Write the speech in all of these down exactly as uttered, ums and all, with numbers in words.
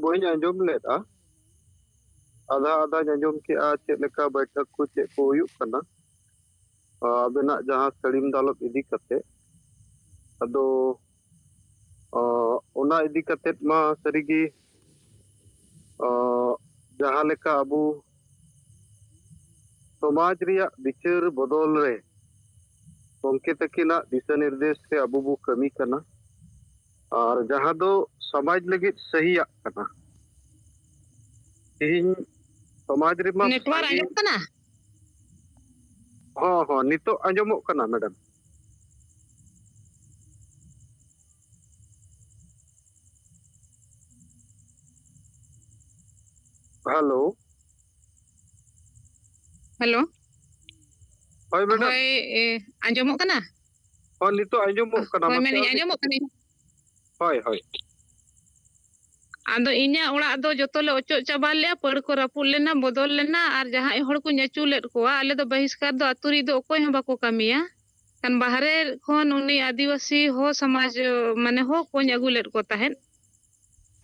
ᱵᱟᱹᱧ ᱟᱸᱡᱚᱢ ᱞᱮᱫᱼᱟ᱾ ᱟᱫᱷᱟ ᱟᱫᱷᱟᱧ ᱟᱸᱡᱚᱢ ᱠᱮᱜᱼᱟ ᱪᱮᱫ ᱞᱮᱠᱟ ᱵᱟᱭᱴᱷᱚᱠ ᱠᱚ ᱪᱮᱫ ᱠᱚ ᱦᱩᱭᱩᱜ ᱠᱟᱱᱟ, ᱟᱵᱮᱱᱟᱜ ᱡᱟᱦᱟᱸ ᱥᱟᱹᱲᱤᱢ ᱫᱟᱞᱚᱵ ᱤᱫᱤ ᱠᱟᱛᱮ᱾ ᱟᱫᱚ ᱚ, ᱚᱱᱟ ᱤᱫᱤ ᱠᱟᱛᱮ ᱢᱟ ᱥᱟᱹᱨᱤᱜᱮ, ᱚ, ᱡᱟᱦᱟᱸ ᱞᱮᱠᱟ ᱟᱵᱚ ᱥᱚᱢᱟᱡᱽ ᱨᱮᱭᱟᱜ ᱵᱤᱪᱟᱹᱨ ᱵᱚᱫᱚᱞ ᱨᱮ ᱜᱚᱢᱠᱮ ᱛᱟᱹᱠᱤᱱᱟᱜ ᱫᱤᱥᱟᱹ ᱱᱤᱨᱫᱮᱥ ᱨᱮ ᱟᱵᱚ ᱵᱚ ᱠᱟᱹᱢᱤ ᱠᱟᱱᱟ, ᱟᱨ ᱡᱟᱦᱟᱸ ᱫᱚ ᱥᱚᱢᱟᱡᱽ ᱞᱟᱹᱜᱤᱫ ᱥᱟᱹᱦᱤᱭᱟᱜ ᱠᱟᱱᱟ᱾ ᱛᱮᱦᱮᱧ ᱥᱚᱢᱟᱡᱽ ᱨᱮᱢᱟ ᱱᱮᱴᱣᱟᱨᱠ ᱥᱟᱹᱨᱤ ᱟᱸᱡᱚᱢ ᱠᱟᱱᱟ? ᱦᱚᱸ, ᱦᱚᱸ, ᱱᱤᱛᱚᱜ ᱟᱸᱡᱚᱢᱚᱜ ᱠᱟᱱᱟ, ᱢᱮᱰᱟᱢ᱾ ᱦᱮᱞᱳ᱾ ᱦᱮᱞᱳ᱾ ᱦᱳᱭ, ᱢᱮᱰᱟᱢ᱾ ᱦᱳᱭ, ᱮ, ᱟᱸᱡᱚᱢᱚᱜ ᱠᱟᱱᱟ? ᱦᱳᱭ, ᱱᱤᱛᱚᱜ ᱟᱸᱡᱚᱢᱚᱜ ᱠᱟᱱᱟ᱾ ᱦᱳᱭ, ᱢᱟᱥᱮ ᱢᱮᱱᱮᱫ ᱟᱨ ᱢᱤᱫ ᱟᱸᱡᱚᱢᱚᱜ ᱠᱟᱱᱟ᱾ ᱦᱳᱭ, ᱦᱳᱭ᱾ ᱟᱫᱚ ᱤᱧᱟᱹᱜ ᱚᱲᱟᱜ ᱫᱚ ᱡᱚᱛᱚ ᱞᱮ ᱚᱪᱚᱜ ᱪᱟᱵᱟ ᱞᱮᱜᱼᱟ, ᱯᱟᱹᱲ ᱠᱚ ᱨᱟᱹᱯᱩᱫ ᱞᱮᱱᱟ, ᱵᱚᱫᱚᱞ ᱞᱮᱱᱟ, ᱟᱨ ᱡᱟᱦᱟᱸᱭ ᱦᱚᱲ ᱠᱚᱧ ᱟᱹᱪᱩ ᱞᱮᱫ ᱠᱚᱣᱟ, ᱟᱞᱮ ᱫᱚ ᱵᱟᱦᱤᱥᱠᱟᱨ ᱫᱚ ᱟᱹᱛᱩ ᱨᱮᱫᱚ ᱚᱠᱚᱭ ᱦᱚᱸ ᱵᱟᱠᱚ ᱠᱟᱹᱢᱤᱭᱟ᱾ ᱠᱷᱟᱱ ᱵᱟᱦᱨᱮ ᱠᱷᱚᱱ ᱩᱱᱤ ᱟᱹᱫᱤᱵᱟᱹᱥᱤ ᱦᱚᱸ ᱥᱚᱢᱟᱡᱽ, ᱢᱟᱱᱮ, ᱦᱚᱸ ᱠᱚᱧ ᱟᱹᱜᱩ ᱞᱮᱫ ᱠᱚ ᱛᱟᱦᱮᱸᱫ,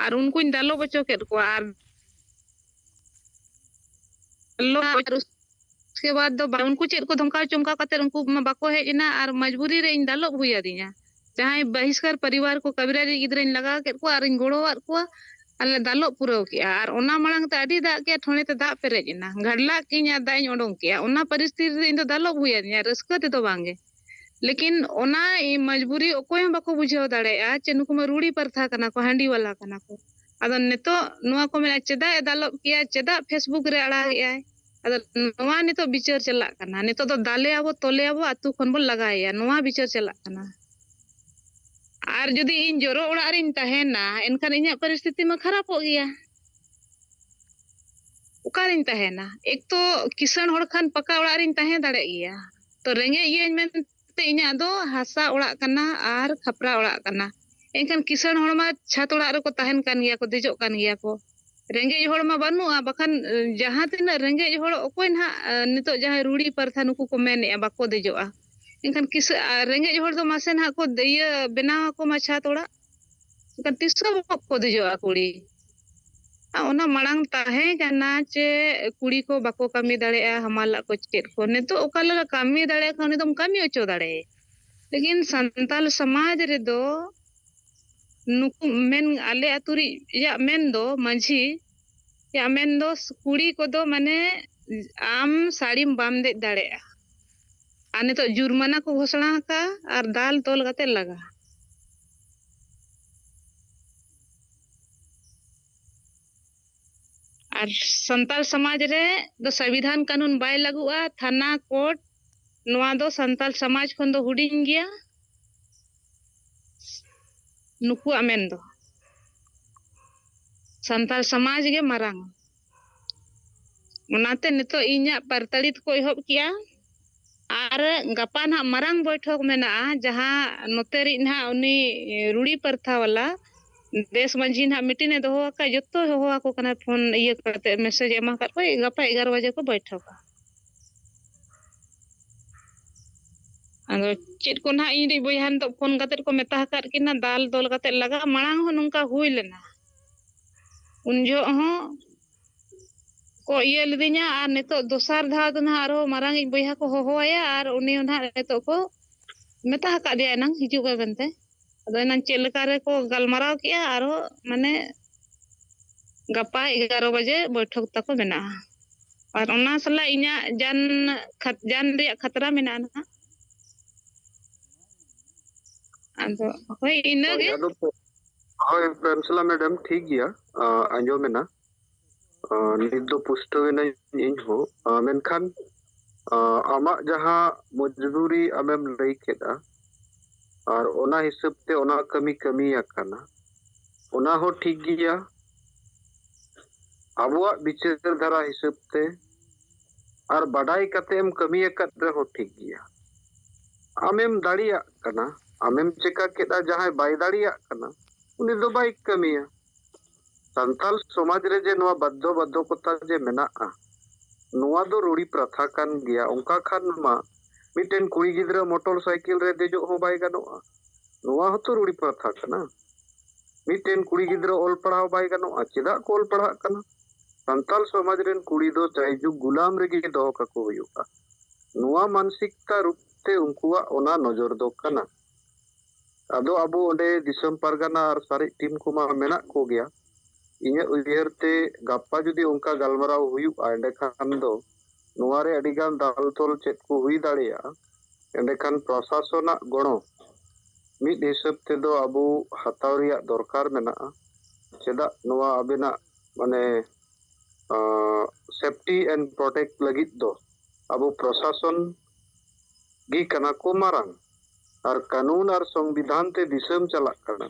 ᱟᱨ ᱩᱱᱠᱩᱧ ᱫᱟᱞᱚᱵ ᱦᱚᱪᱚ ᱠᱮᱫ ᱠᱚᱣᱟ᱾ ᱟᱨ ᱞᱚ-, ᱟᱨ ᱩᱥᱠᱮ ᱵᱟᱫ ᱫᱚ ᱵᱟ-, ᱩᱱᱠᱩ ᱪᱮᱫ ᱠᱚ ᱫᱷᱚᱢᱠᱟᱣ ᱪᱚᱢᱠᱟᱣ ᱠᱟᱛᱮ ᱩᱱᱠᱩ ᱢᱟ ᱵᱟᱠᱚ ᱦᱮᱡ ᱮᱱᱟ, ᱟᱨ ᱢᱟᱡᱽᱵᱩᱨᱤ ᱨᱮ ᱤᱧ ᱫᱟᱞᱚᱵ ᱦᱩᱭ ᱟᱹᱫᱤᱧᱟ᱾ ᱡᱟᱦᱟᱸᱭ ᱵᱟᱦᱤᱥᱠᱟᱨ ᱯᱚᱨᱤᱵᱟᱨ ᱠᱚ ᱠᱟᱵᱤᱨᱟᱨᱤ ᱜᱤᱫᱽᱨᱟᱹᱧ ᱞᱟᱜᱟᱣ ᱠᱮᱫ ᱠᱚᱣᱟ ᱟᱨᱤᱧ ᱜᱚᱲᱚᱣᱟᱫ ᱠᱚᱣᱟ, ᱟᱨ ᱞᱮ ᱫᱟᱞᱚᱵ ᱯᱩᱨᱟᱹᱣ ᱠᱮᱜᱼᱟ᱾ ᱟᱨ ᱚᱱᱟ ᱢᱟᱲᱟᱝ ᱛᱮ ᱟᱹᱰᱤ ᱫᱟᱜ ᱠᱮᱜᱼᱟ, ᱴᱷᱚᱬᱮ ᱛᱮ ᱫᱟᱜ ᱯᱮᱨᱮᱡ ᱮᱱᱟ, ᱜᱷᱟᱰᱞᱟᱜ ᱠᱤᱧ ᱟᱨ ᱫᱟᱜ ᱤᱧ ᱚᱰᱚᱝ ᱠᱮᱜᱼᱟ᱾ ᱚᱱᱟ ᱯᱚᱨᱤᱥᱛᱷᱤᱛᱤ ᱨᱮ ᱤᱧ ᱫᱚ ᱫᱟᱞᱚᱵ ᱦᱩᱭ ᱟᱹᱫᱤᱧᱟ, ᱨᱟᱹᱥᱠᱟᱹ ᱛᱮᱫᱚ ᱵᱟᱝᱜᱮ᱾ ᱞᱮᱠᱤᱱ ᱚᱱᱟ ᱢᱚᱡᱽᱵᱩᱨᱤ ᱚᱠᱚᱭ ᱦᱚᱸ ᱵᱟᱠᱚ ᱵᱩᱡᱷᱟᱹᱣ ᱫᱟᱲᱮᱭᱟᱜᱼᱟ, ᱪᱮ ᱱᱩᱠᱩ ᱢᱟ ᱨᱩᱲᱤ ᱯᱟᱨᱛᱷᱟ ᱠᱟᱱᱟ ᱠᱚ, ᱦᱟᱺᱰᱤ ᱣᱟᱞᱟ ᱠᱟᱱᱟ ᱠᱚ᱾ ᱟᱫᱚ ᱱᱤᱛᱚᱜ ᱱᱚᱣᱟ ᱠᱚ ᱢᱮᱱᱟ, ᱪᱮᱫᱟᱜ ᱮ ᱫᱟᱞᱚᱵ ᱠᱮᱭᱟ, ᱪᱮᱫᱟᱜ Facebook ᱨᱮ ᱟᱲᱟᱜᱮᱜᱼᱟᱭ? ᱟᱫᱚ ᱱᱚᱣᱟ ᱱᱤᱛᱚᱜ ᱵᱤᱪᱟᱹᱨ ᱪᱟᱞᱟᱜ ᱠᱟᱱᱟ, ᱱᱤᱛᱚᱜ ᱫᱚ ᱫᱟᱞᱮᱭᱟᱵᱚ, ᱛᱚᱞᱮᱭᱟᱵᱚ, ᱟᱛᱳ ᱠᱷᱚᱱ ᱵᱚ ᱞᱟᱜᱟᱭᱮᱭᱟ, ᱱᱚᱣᱟ ᱵᱤᱪᱟᱹᱨ ᱪᱟᱞᱟᱜ ᱠᱟᱱᱟ᱾ ᱟᱨ ᱡᱩᱫᱤ ᱤᱧ ᱡᱚᱨᱚ ᱚᱲᱟᱜ ᱨᱤᱧ ᱛᱟᱦᱮᱱᱟ, ᱮᱱᱠᱷᱟᱱ ᱤᱧᱟᱹᱜ ᱯᱚᱨᱤᱥᱛᱷᱤᱛᱤ ᱢᱟ ᱠᱷᱟᱨᱟᱯᱚᱜ ᱜᱮᱭᱟ᱾ ᱚᱠᱟᱨᱤᱧ ᱛᱟᱦᱮᱱᱟ? ᱮᱠ ᱛᱚ ᱠᱤᱥᱟᱹᱬ ᱦᱚᱲ ᱠᱷᱟᱱ ᱯᱟᱠᱟ ᱚᱲᱟᱜ ᱨᱤᱧ ᱛᱟᱦᱮᱸ ᱫᱟᱲᱮᱭᱟᱜ ᱜᱮᱭᱟ, ᱛᱚ ᱨᱮᱸᱜᱮᱡ ᱜᱤᱭᱟᱹᱧ ᱢᱮᱱᱛᱮ ᱤᱧᱟᱹᱜ ᱫᱚ ᱦᱟᱥᱟ ᱚᱲᱟᱜ ᱠᱟᱱᱟ ᱟᱨ ᱠᱷᱟᱯᱨᱟ ᱚᱲᱟᱜ ᱠᱟᱱᱟ᱾ ᱮᱱᱠᱷᱟᱱ ᱠᱤᱥᱟᱹᱬ ᱦᱚᱲ ᱢᱟ ᱪᱷᱟᱛ ᱚᱲᱟᱜ ᱨᱮᱠᱚ ᱛᱟᱦᱮᱱ ᱠᱟᱱ ᱜᱮᱭᱟ ᱠᱚ, ᱫᱮᱡᱚᱜ ᱠᱟᱱ ᱜᱮᱭᱟ ᱠᱚ᱾ ᱨᱮᱸᱜᱮᱡ ᱦᱚᱲ ᱢᱟ ᱵᱟᱹᱱᱩᱜᱼᱟ, ᱵᱟᱠᱷᱟᱱ, ᱮ, ᱡᱟᱦᱟᱸ ᱛᱤᱱᱟᱹᱜ ᱨᱮᱸᱜᱮᱡ ᱦᱚᱲ, ᱚᱠᱚᱭ ᱱᱟᱦᱟᱜ, ᱮ, ᱱᱤᱛᱚᱜ ᱡᱟᱦᱟᱸᱭ ᱨᱩᱲᱤ ᱯᱟᱨᱛᱷᱟ ᱱᱩᱠᱩ ᱠᱚ ᱢᱮᱱᱮᱜᱼᱟ, ᱵᱟᱠᱚ ᱫᱮᱡᱚᱜᱼᱟ᱾ ᱮᱱᱠᱷᱟᱱ ᱠᱤᱥᱟᱹ-, ᱟᱨ ᱨᱮᱸᱜᱮᱡ ᱦᱚᱲ ᱫᱚ ᱢᱟᱥᱮ ᱱᱟᱦᱟᱜ ᱠᱚ ᱫᱮ-, ᱤᱭᱟᱹ ᱵᱮᱱᱟᱣ ᱟᱠᱚ ᱢᱟ ᱪᱷᱟᱛ ᱚᱲᱟᱜ, ᱮᱱᱠᱷᱟᱱ ᱛᱤᱥ ᱦᱚᱸ ᱵᱟᱠᱚ ᱫᱮᱡᱚᱜᱼᱟ ᱠᱩᱲᱤ᱾ ᱚᱱᱟ ᱢᱟᱲᱟᱝ ᱛᱟᱦᱮᱸ ᱠᱟᱱᱟ ᱪᱮ ᱠᱩᱲᱤ ᱠᱚ ᱵᱟᱠᱚ ᱠᱟᱹᱢᱤ ᱫᱟᱲᱮᱭᱟᱜᱼᱟ, ᱦᱟᱢᱟᱞᱟᱜ ᱠᱚ ᱪᱮᱫ ᱠᱚ᱾ ᱱᱤᱛᱚᱜ ᱚᱠᱟ ᱞᱮᱠᱟ ᱠᱟᱹᱢᱤ ᱫᱟᱲᱮᱭᱟᱜ ᱠᱷᱟᱱ ᱩᱱᱤ ᱫᱚᱢ ᱠᱟᱹᱢᱤ ᱦᱚᱪᱚ ᱫᱟᱲᱮᱭᱟᱭᱟ᱾ ᱞᱮᱠᱤᱱ ᱥᱟᱱᱛᱟᱞ ᱥᱚᱢᱟᱡᱽ ᱨᱮᱫᱚ ᱱᱩᱠᱩ ᱢᱮᱱ, ᱟᱞᱮ ᱟᱹᱛᱩ ᱨᱮᱭᱟᱜ ᱢᱮᱱ ᱫᱚ, ᱢᱟᱹᱡᱷᱤ ᱭᱟᱜ ᱢᱮᱱ ᱫᱚ, ᱠᱩᱲᱤ ᱠᱚᱫᱚ ᱢᱟᱱᱮ ᱟᱢ ᱥᱟᱹᱲᱤᱢ ᱵᱟᱢ ᱫᱮᱡ ᱫᱟᱲᱮᱭᱟᱜᱼᱟ᱾ ᱟᱨ ᱱᱤᱛᱚᱜ ᱡᱩᱨᱢᱟᱱᱟ ᱠᱚ ᱜᱷᱳᱥᱚᱱᱟ ᱟᱠᱟᱫᱼᱟ ᱟᱨ ᱫᱟᱞ ᱛᱚᱞ ᱠᱟᱛᱮ ᱞᱟᱜᱟ᱾ ᱟᱨ ᱥᱟᱱᱛᱟᱲ ᱥᱚᱢᱟᱡᱽ ᱨᱮ ᱫᱚ ᱥᱚᱝᱵᱤᱫᱷᱟᱱ ᱠᱟᱹᱱᱩᱱ ᱵᱟᱭ ᱞᱟᱹᱜᱩᱜᱼᱟ, ᱛᱷᱟᱱᱟ, ᱠᱳᱨᱴ, ᱱᱚᱣᱟ ᱫᱚ ᱥᱟᱱᱛᱟᱲ ᱥᱚᱢᱟᱡᱽ ᱠᱷᱚᱱ ᱫᱚ ᱦᱩᱰᱤᱧ ᱜᱮᱭᱟ᱾ ᱱᱩᱠᱩᱣᱟᱜ ᱢᱮᱱ ᱫᱚ ᱥᱟᱱᱛᱟᱲ ᱥᱚᱢᱟᱡᱽ ᱜᱮ ᱢᱟᱨᱟᱝ᱾ ᱚᱱᱟᱛᱮ ᱱᱤᱛᱚᱜ ᱤᱧᱟᱹᱜ ᱯᱟᱨᱛᱟᱲᱤᱛ ᱠᱚ ᱮᱦᱚᱵ ᱠᱮᱜᱼᱟ᱾ ᱟᱨ ᱜᱟᱯᱟ ᱱᱟᱦᱟᱜ ᱢᱟᱨᱟᱝ ᱵᱚᱭᱴᱷᱚᱠ ᱢᱮᱱᱟᱜᱼᱟ, ᱡᱟᱦᱟᱸ ᱱᱚᱛᱮ ᱨᱤᱡ ᱱᱟᱦᱟᱜ ᱩᱱᱤ ᱨᱩᱲᱤ ᱯᱟᱨᱛᱷᱟ ᱵᱟᱞᱟ ᱫᱮᱥ ᱢᱟᱹᱡᱷᱤ ᱱᱟᱦᱟᱜ ᱢᱤᱴᱤᱝ ᱮ ᱫᱚᱦᱚ ᱟᱠᱟᱫ, ᱡᱚᱛᱚ ᱦᱚᱦᱚ ᱟᱠᱚ ᱠᱟᱱᱟᱭ, ᱯᱷᱳᱱ ᱤᱭᱟᱹ ᱠᱟᱛᱮ ᱢᱮᱥᱮᱡᱽ ᱮ ᱮᱢᱟ ᱟᱠᱟᱫ ᱠᱚᱣᱟ, ᱜᱟᱯᱟ ᱮᱜᱟᱨᱚ ᱵᱟᱡᱮ ᱠᱚ ᱵᱚᱭᱴᱷᱚᱠᱟ᱾ ᱟᱫᱚ ᱪᱮᱫ ᱠᱚ ᱱᱟᱦᱟᱜ ᱤᱧ ᱨᱤᱡ ᱵᱚᱭᱦᱟ ᱱᱤᱛᱚᱜ ᱯᱷᱳᱱ ᱠᱟᱛᱮ ᱠᱚ ᱢᱮᱛᱟ ᱟᱠᱟᱫ ᱠᱤᱱᱟ, ᱫᱟᱞ ᱫᱚᱞ ᱠᱟᱛᱮ ᱞᱟᱜᱟ᱾ ᱢᱟᱲᱟᱝ ᱦᱚᱸ ᱱᱚᱝᱠᱟ ᱦᱩᱭ ᱞᱮᱱᱟ, ᱩᱱ ᱡᱚᱦᱚᱜ ᱦᱚᱸ ᱠᱚ ᱤᱭᱟᱹ ᱞᱤᱫᱤᱧᱟ᱾ ᱟᱨ ᱱᱤᱛᱚᱜ ᱫᱚᱥᱟᱨ ᱫᱷᱟᱣ ᱫᱚ ᱱᱟᱦᱟᱜ ᱟᱨᱦᱚᱸ ᱢᱟᱨᱟᱝ ᱤᱡ ᱵᱚᱭᱦᱟ ᱠᱚ ᱦᱚᱦᱚ ᱟᱭᱟ ᱟᱨ ᱩᱱᱤ ᱦᱚᱸ ᱱᱟᱦᱟᱜ ᱱᱤᱛᱚᱜ ᱠᱚ ᱢᱮᱛᱟ ᱟᱠᱟᱫᱮᱭᱟ ᱮᱱᱟᱝ ᱦᱤᱡᱩᱜ ᱯᱮ ᱢᱮᱱᱛᱮ᱾ ᱟᱫᱚ ᱮᱱᱟᱝ ᱪᱮᱫ ᱞᱮᱠᱟ ᱨᱮᱠᱚ ᱜᱟᱞᱢᱟᱨᱟᱣ ᱠᱮᱜᱼᱟ, ᱟᱨᱦᱚᱸ ᱢᱟᱱᱮ ᱜᱟᱯᱟ ᱮᱜᱟᱨᱚ ᱵᱟᱡᱮ ᱵᱚᱭᱴᱷᱚᱠ ᱛᱟᱠᱚ ᱢᱮᱱᱟᱜᱼᱟ᱾ ᱟᱨ ᱚᱱᱟ ᱥᱟᱞᱟᱜ ᱤᱧᱟᱹᱜ ᱡᱟᱱ ᱠᱷᱟᱛ-, ᱡᱟᱱ ᱨᱮᱭᱟᱜ ᱠᱷᱟᱛᱨᱟ ᱢᱮᱱᱟᱜᱼᱟ ᱱᱟᱦᱟᱜ᱾ ᱟᱫᱚ ᱦᱳᱭ, ᱤᱱᱟᱹᱜᱮ᱾ ᱦᱳᱭ, ᱯᱨᱮᱢᱥᱟᱞᱟ ᱢᱮᱰᱟᱢ, ᱴᱷᱤᱠ ᱜᱮᱭᱟ, ᱟᱸᱡᱚᱢ ᱮᱱᱟ᱾ ᱱᱤᱛ ᱫᱚ ᱯᱩᱥᱴᱟᱹᱣ ᱮᱱᱟᱹᱧ ᱤᱧ ᱦᱚᱸ᱾ ᱢᱮᱱᱠᱷᱟᱱ ᱟᱢᱟᱜ ᱡᱟᱦᱟᱸ ᱢᱚᱡᱽᱵᱩᱨᱤ ᱟᱢᱮᱢ ᱞᱟᱹᱭ ᱠᱮᱫᱟ, ᱟᱨ ᱚᱱᱟ ᱦᱤᱥᱟᱹᱵ ᱛᱮ ᱚᱱᱟ ᱠᱟᱹᱢᱤ ᱠᱟᱹᱢᱤ ᱟᱠᱟᱱᱟ, ᱚᱱᱟ ᱦᱚᱸ ᱴᱷᱤᱠ ᱜᱮᱭᱟ᱾ ᱟᱵᱚᱣᱟᱜ ᱵᱤᱪᱟᱹᱨ ᱫᱷᱟᱨᱟ ᱦᱤᱥᱟᱹᱵ ᱛᱮ ᱟᱨ ᱵᱟᱰᱟᱭ ᱠᱟᱛᱮ ᱮᱢ ᱠᱟᱹᱢᱤ ᱟᱠᱟᱫ ᱨᱮᱦᱚᱸ ᱴᱷᱤᱠ ᱜᱮᱭᱟ᱾ ᱟᱢᱮᱢ ᱫᱟᱲᱮᱭᱟᱜ ᱠᱟᱱᱟ, ᱟᱢᱮᱢ ᱪᱮᱠᱟ ᱠᱮᱫᱟ, ᱡᱟᱦᱟᱸᱭ ᱵᱟᱭ ᱫᱟᱲᱮᱭᱟᱜ ᱠᱟᱱᱟ ᱩᱱᱤ ᱫᱚ ᱵᱟᱭ ᱠᱟᱹᱢᱤᱭᱟ᱾ ᱥᱟᱱᱛᱟᱞ ᱥᱚᱢᱟᱡᱽ ᱨᱮ ᱡᱮ ᱱᱚᱣᱟ ᱵᱟᱫᱽᱫᱷᱚ ᱵᱟᱫᱽᱫᱷᱚᱠᱚᱛᱟ ᱡᱮ ᱢᱮᱱᱟᱜᱼᱟ, ᱱᱚᱣᱟ ᱫᱚ ᱨᱩᱲᱤ ᱯᱨᱟᱛᱷᱟ ᱠᱟᱱ ᱜᱮᱭᱟ᱾ ᱚᱱᱠᱟ ᱠᱷᱟᱱ ᱢᱟ ᱢᱤᱫᱴᱮᱱ ᱠᱩᱲᱤ ᱜᱤᱫᱽᱨᱟᱹ ᱢᱚᱴᱚᱨ ᱥᱟᱭᱠᱮᱞ ᱨᱮ ᱫᱮᱡᱚᱜ ᱦᱚᱸ ᱵᱟᱭ ᱜᱟᱱᱚᱜᱼᱟ᱾ ᱱᱚᱣᱟ ᱦᱚᱸᱛᱚ ᱨᱩᱲᱤ ᱯᱨᱟᱛᱷᱟ ᱠᱟᱱᱟ᱾ ᱢᱤᱫᱴᱮᱱ ᱠᱩᱲᱤ ᱜᱤᱫᱽᱨᱟᱹ ᱚᱞ ᱯᱟᱲᱦᱟᱣ ᱵᱟᱭ ᱜᱟᱱᱚᱜᱼᱟ, ᱪᱮᱫᱟᱜ ᱠᱚ ᱚᱞ ᱯᱟᱲᱦᱟᱜ ᱠᱟᱱᱟ? ᱥᱟᱱᱛᱟᱞ ᱥᱚᱢᱟᱡᱽ ᱨᱮᱱ ᱠᱩᱲᱤ ᱫᱚ ᱡᱟᱭᱡᱩᱜᱽ ᱜᱩᱞᱟᱢ ᱨᱮᱜᱮ ᱫᱚᱦᱚ ᱠᱟᱠᱚ ᱦᱩᱭᱩᱜᱼᱟ᱾ ᱱᱚᱣᱟ ᱢᱟᱱᱥᱤᱠᱛᱟ ᱨᱩᱯ ᱛᱮ ᱩᱱᱠᱩᱣᱟᱜ ᱚᱱᱟ ᱱᱚᱡᱚᱨ ᱫᱚ ᱠᱟᱱᱟ᱾ ᱟᱫᱚ ᱟᱵᱚ ᱚᱸᱰᱮ ᱫᱤᱥᱚᱢ ᱯᱟᱨᱜᱟᱱᱟ ᱟᱨ ᱥᱟᱨᱮᱡ ᱴᱤᱢ ᱠᱚᱢᱟ ᱢᱮᱱᱟᱜ ᱠᱚᱜᱮᱭᱟ᱾ ᱤᱧᱟᱹᱜ ᱩᱭᱦᱟᱹᱨ ᱛᱮ ᱜᱟᱯᱟ ᱡᱩᱫᱤ ᱚᱱᱠᱟ ᱜᱟᱞᱢᱟᱨᱟᱣ ᱦᱩᱭᱩᱜᱼᱟ, ᱮᱸᱰᱮᱠᱷᱟᱱ ᱫᱚ ᱱᱚᱣᱟ ᱨᱮ ᱟᱹᱰᱤᱜᱟᱱ ᱫᱟᱞ ᱛᱚᱞ ᱪᱮᱫ ᱠᱚ ᱦᱩᱭ ᱫᱟᱲᱮᱭᱟᱜᱼᱟ, ᱮᱸᱰᱮᱠᱷᱟᱱ ᱯᱨᱚᱥᱟᱥᱚᱱᱟᱜ ᱜᱚᱲᱚ ᱢᱤᱫ ᱦᱤᱥᱟᱹᱵ ᱛᱮᱫᱚ ᱟᱵᱚ ᱦᱟᱛᱟᱣ ᱨᱮᱭᱟᱜ ᱫᱚᱨᱠᱟᱨ ᱢᱮᱱᱟᱜᱼᱟ᱾ ᱪᱮᱫᱟᱜ ᱱᱚᱣᱟ ᱟᱵᱮᱱᱟᱜ ᱢᱟᱱᱮ safety and protect ᱞᱟᱹᱜᱤᱫ ᱫᱚ ᱟᱵᱚ ᱯᱨᱚᱥᱟᱥᱚᱱ ᱜᱮ ᱠᱟᱱᱟ ᱠᱚ ᱢᱟᱨᱟᱝ᱾ ᱟᱨ ᱠᱟᱹᱱᱩᱱ ᱟᱨ ᱥᱚᱝᱵᱤᱫᱷᱟᱱ ᱛᱮ ᱫᱤᱥᱚᱢ ᱪᱟᱞᱟᱜ ᱠᱟᱱᱟ,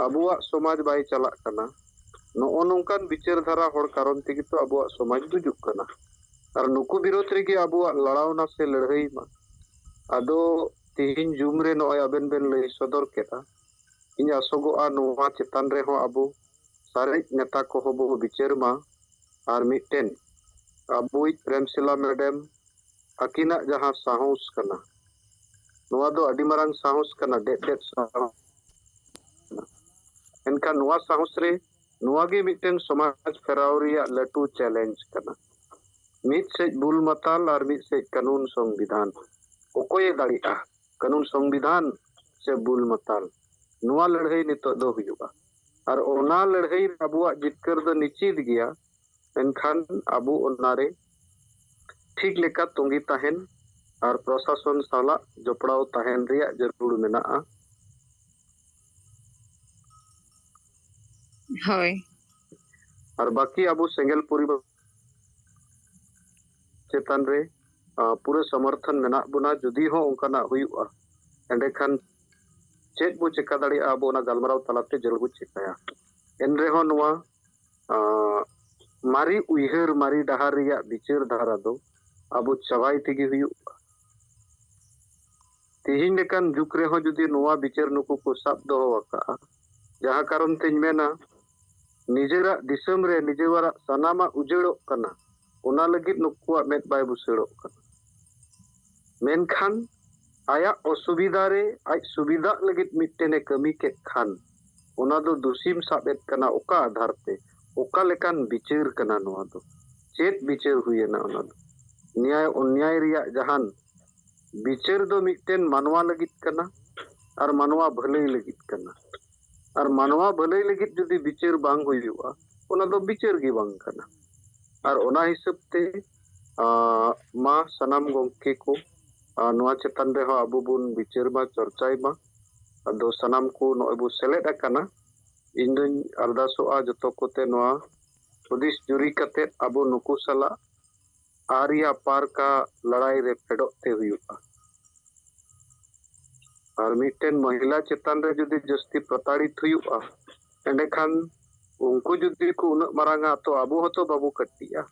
ᱟᱵᱚᱣᱟᱜ ᱥᱚᱢᱟᱡᱽ ᱵᱟᱭ ᱪᱟᱞᱟᱜ ᱠᱟᱱᱟ᱾ ᱱᱚᱜᱼᱚ ᱱᱚᱝᱠᱟᱱ ᱵᱤᱪᱟᱹᱨ ᱫᱷᱟᱨᱟ ᱦᱚᱲ ᱠᱟᱨᱚᱱ ᱛᱮᱜᱮ ᱛᱚ ᱟᱵᱚᱣᱟᱜ ᱥᱚᱢᱟᱡᱽ ᱜᱩᱡᱩᱜ ᱠᱟᱱᱟ᱾ ᱟᱨ ᱱᱩᱠᱩ ᱵᱤᱨᱳᱫᱷ ᱨᱮᱜᱮ ᱟᱵᱚᱣᱟᱜ ᱞᱟᱲᱟᱣᱱᱟ ᱥᱮ ᱞᱟᱹᱲᱦᱟᱹᱭ ᱢᱟ᱾ ᱟᱫᱚ ᱛᱤᱦᱤᱧ ᱡᱩᱢ ᱨᱮ ᱱᱚᱜᱼᱚᱭ ᱟᱵᱮᱱ ᱵᱮᱱ ᱞᱟᱹᱭ ᱥᱚᱫᱚᱨ ᱠᱮᱫᱟ, ᱤᱧ ᱟᱥᱚᱜᱚᱜᱼᱟ ᱱᱚᱣᱟ ᱪᱮᱛᱟᱱ ᱨᱮᱦᱚᱸ ᱟᱵᱚ ᱥᱟᱨᱮᱡ ᱱᱮᱛᱟ ᱠᱚᱦᱚᱸ ᱵᱚ ᱵᱤᱪᱟᱹᱨ ᱢᱟ᱾ ᱟᱨ ᱢᱤᱫᱴᱮᱱ ᱟᱵᱚᱭᱤᱡ ᱯᱨᱮᱢᱥᱤᱞᱟ ᱢᱮᱰᱟᱢ ᱟᱹᱠᱤᱱᱟᱜ ᱡᱟᱦᱟᱸ ᱥᱟᱦᱚᱥ ᱠᱟᱱᱟ, ᱱᱚᱣᱟ ᱫᱚ ᱟᱹᱰᱤ ᱢᱟᱨᱟᱝ ᱥᱟᱦᱚᱥ ᱠᱟᱱᱟ, ᱰᱮᱫ ᱰᱮᱫ ᱥᱟᱦᱚᱥ ᱠᱟᱱᱟ᱾ ᱮᱱᱠᱷᱟᱱ ᱱᱚᱣᱟ ᱥᱟᱦᱚᱥ ᱨᱮ ᱱᱚᱣᱟ ᱜᱮ ᱢᱤᱫᱴᱮᱱ ᱥᱚᱢᱟᱡᱽ ᱯᱷᱮᱨᱟᱣ ᱨᱮᱭᱟᱜ ᱞᱟᱹᱴᱩ ᱪᱮᱞᱮᱧᱡᱽ ᱠᱟᱱᱟ᱾ ᱢᱤᱫ ᱥᱮᱫ ᱵᱩᱞ ᱢᱟᱛᱟᱞ ᱟᱨ ᱢᱤᱫ ᱥᱮᱫ ᱠᱟᱹᱱᱩᱱ ᱥᱚᱝᱵᱤᱫᱷᱟᱱ᱾ ᱚᱠᱚᱭᱮ ᱫᱟᱲᱮᱜᱼᱟ? ᱠᱟᱹᱱᱩᱱ ᱥᱚᱝᱵᱤᱫᱷᱟᱱ ᱥᱮ ᱵᱩᱞ ᱢᱟᱛᱟᱞ? ᱱᱚᱣᱟ ᱞᱟᱹᱲᱦᱟᱹᱭ ᱱᱤᱛᱚᱜ ᱫᱚ ᱦᱩᱭᱩᱜᱼᱟ᱾ ᱟᱨ ᱚᱱᱟ ᱞᱟᱹᱲᱦᱟᱹᱭ ᱨᱮ ᱟᱵᱚᱣᱟᱜ ᱡᱤᱛᱠᱟᱹᱨ ᱫᱚ ᱱᱤᱥᱪᱤᱛ ᱜᱮᱭᱟ᱾ ᱢᱮᱱᱠᱷᱟᱱ ᱟᱵᱚ ᱚᱱᱟᱨᱮ ᱴᱷᱤᱠ ᱞᱮᱠᱟ ᱛᱚᱸᱜᱮ ᱛᱟᱦᱮᱱ ᱟᱨ ᱯᱨᱚᱥᱟᱥᱚᱱ ᱥᱟᱞᱟᱜ ᱡᱚᱯᱲᱟᱣ ᱛᱟᱦᱮᱱ ᱨᱮᱭᱟᱜ ᱡᱟᱹᱨᱩᱲ ᱢᱮᱱᱟᱜᱼᱟ᱾ ᱦᱳᱭ᱾ ᱟᱨ ᱵᱟᱹᱠᱤ ᱟᱵᱚ ᱥᱮᱸᱜᱮᱞ ᱯᱚᱨᱤᱵᱟᱨ ᱪᱮᱛᱟᱱ ᱨᱮ ᱟᱸ, ᱯᱩᱨᱟᱹ ᱥᱚᱢᱚᱨᱛᱷᱚᱱ ᱢᱮᱱᱟᱜ ᱵᱚᱱᱟ᱾ ᱡᱩᱫᱤ ᱦᱚᱸ ᱚᱱᱠᱟᱱᱟᱜ ᱦᱩᱭᱩᱜᱼᱟ, ᱮᱸᱰᱮᱠᱷᱟᱱ ᱪᱮᱫ ᱵᱚ ᱪᱮᱠᱟ ᱫᱟᱲᱮᱭᱟᱜᱼᱟ, ᱟᱵᱚ ᱚᱱᱟ ᱜᱟᱞᱢᱟᱨᱟᱣ ᱛᱟᱞᱟᱛᱮ ᱡᱟᱹᱨᱩᱲ ᱵᱚ ᱪᱮᱠᱟᱭᱟ᱾ ᱮᱱ ᱨᱮᱦᱚᱸ ᱱᱚᱣᱟ ᱟᱸ, ᱢᱟᱨᱮ ᱩᱭᱦᱟᱹᱨ, ᱢᱟᱨᱮ ᱰᱟᱦᱟᱨ ᱨᱮᱭᱟᱜ ᱵᱤᱪᱟᱹᱨ ᱫᱷᱟᱨᱟ ᱫᱚ ᱟᱵᱚ ᱪᱟᱵᱟᱭ ᱛᱮᱜᱮ ᱦᱩᱭᱩᱜᱼᱟ᱾ ᱛᱮᱦᱮᱧ ᱞᱮᱠᱟᱱ ᱡᱩᱜᱽ ᱨᱮᱦᱚᱸ ᱡᱩᱫᱤ ᱱᱚᱣᱟ ᱵᱤᱪᱟᱹᱨ ᱱᱩᱠᱩ ᱠᱚ ᱥᱟᱵ ᱫᱚᱦᱚ ᱟᱠᱟᱫᱼᱟ, ᱡᱟᱦᱟᱸ ᱠᱟᱨᱚᱱ ᱛᱮᱧ ᱢᱮᱱᱟ, ᱱᱤᱡᱮᱨᱟᱜ ᱫᱤᱥᱚᱢ ᱨᱮ ᱱᱤᱡᱮᱨᱟᱜ ᱥᱟᱱᱟᱢᱟᱜ ᱩᱡᱟᱹᱲᱚᱜ ᱠᱟᱱᱟ, ᱚᱱᱟ ᱞᱟᱹᱜᱤᱫ ᱱᱩᱠᱩᱣᱟᱜ ᱢᱮᱫ ᱵᱟᱭ ᱵᱩᱥᱟᱹᱲᱚᱜ ᱠᱟᱱᱟ᱾ ᱢᱮᱱᱠᱷᱟᱱ ᱟᱭᱟᱜ ᱚᱥᱩᱵᱤᱫᱷᱟ ᱨᱮ ᱟᱡ ᱥᱩᱵᱤᱫᱷᱟᱜ ᱞᱟᱹᱜᱤᱫ ᱢᱤᱫᱴᱮᱱᱮ ᱠᱟᱹᱢᱤ ᱠᱮᱫ ᱠᱷᱟᱱ, ᱚᱱᱟ ᱫᱚ ᱫᱩᱥᱤᱢ ᱥᱟᱵ ᱮᱫ ᱠᱟᱱᱟ ᱚᱠᱟ ᱟᱫᱷᱟᱨ ᱛᱮ? ᱚᱠᱟ ᱞᱮᱠᱟᱱ ᱵᱤᱪᱟᱹᱨ ᱠᱟᱱᱟ ᱱᱚᱣᱟ ᱫᱚ? ᱪᱮᱫ ᱵᱤᱪᱟᱹᱨ ᱦᱩᱭᱮᱱᱟ ᱚᱱᱟ ᱫᱚ? ᱱᱮᱭᱟᱭ ᱚᱱᱭᱟᱭ ᱨᱮᱭᱟᱜ ᱡᱟᱦᱟᱱ ᱵᱤᱪᱟᱹᱨ ᱫᱚ ᱢᱤᱫᱴᱮᱱ ᱢᱟᱱᱣᱟ ᱞᱟᱹᱜᱤᱫ ᱠᱟᱱᱟ ᱟᱨ ᱢᱟᱱᱣᱟ ᱵᱷᱟᱹᱞᱟᱹᱭ ᱞᱟᱹᱜᱤᱫ ᱠᱟᱱᱟ᱾ ᱟᱨ ᱢᱟᱱᱣᱟ ᱵᱷᱟᱹᱞᱟᱹᱭ ᱞᱟᱹᱜᱤᱫ ᱡᱩᱫᱤ ᱵᱤᱪᱟᱹᱨ ᱵᱟᱝ ᱦᱩᱭᱩᱜᱼᱟ, ᱚᱱᱟ ᱫᱚ ᱵᱤᱪᱟᱹᱨ ᱜᱮ ᱵᱟᱝ ᱠᱟᱱᱟ᱾ ᱟᱨ ᱚᱱᱟ ᱦᱤᱥᱟᱹᱵ ᱛᱮ, ᱟᱸ, ᱢᱟ ᱥᱟᱱᱟᱢ ᱜᱚᱢᱠᱮ ᱠᱚ, ᱟᱸ, ᱱᱚᱣᱟ ᱪᱮᱛᱟᱱ ᱨᱮᱦᱚᱸ ᱟᱵᱚ ᱵᱚᱱ ᱵᱤᱪᱟᱹᱨ ᱢᱟ, ᱪᱚᱨᱪᱟᱭ ᱢᱟ᱾ ᱟᱫᱚ ᱥᱟᱱᱟᱢ ᱠᱚ ᱱᱚᱜᱼᱚᱭ ᱵᱚ ᱥᱮᱞᱮᱫ ᱟᱠᱟᱱᱟ᱾ ᱤᱧ ᱫᱩᱧ ᱟᱨᱫᱟᱥᱚᱜᱼᱟ ᱡᱚᱛᱚ ᱠᱚᱛᱮ ᱱᱚᱣᱟ ᱦᱩᱫᱤᱥ ᱡᱩᱨᱤ ᱠᱟᱛᱮᱫ ᱟᱵᱚ ᱱᱩᱠᱩ ᱥᱟᱞᱟᱜ ᱟᱨ ᱭᱟ ᱯᱟᱨ ᱠᱟ ᱞᱟᱲᱟᱭ ᱨᱮ ᱯᱷᱮᱰᱚᱜ ᱛᱮ ᱦᱩᱭᱩᱜᱼᱟ᱾ ᱟᱨ ᱢᱤᱫᱴᱮᱱ ᱢᱚᱦᱤᱞᱟ ᱪᱮᱛᱟᱱ ᱨᱮ ᱡᱩᱫᱤ ᱡᱟᱹᱥᱛᱤ ᱯᱨᱚᱛᱟᱲᱤᱛ ᱦᱩᱭᱩᱜᱼᱟ, ᱮᱸᱰᱮᱠᱷᱟᱱ ᱩᱱᱠᱩ ᱡᱩᱫᱤ ᱠᱚ ᱩᱱᱟᱹᱜ ᱢᱟᱨᱟᱝᱟ, ᱛᱚ ᱟᱵᱚ ᱦᱚᱸᱛᱚ ᱵᱟᱵᱚ ᱠᱟᱹᱴᱤᱡᱼᱟ᱾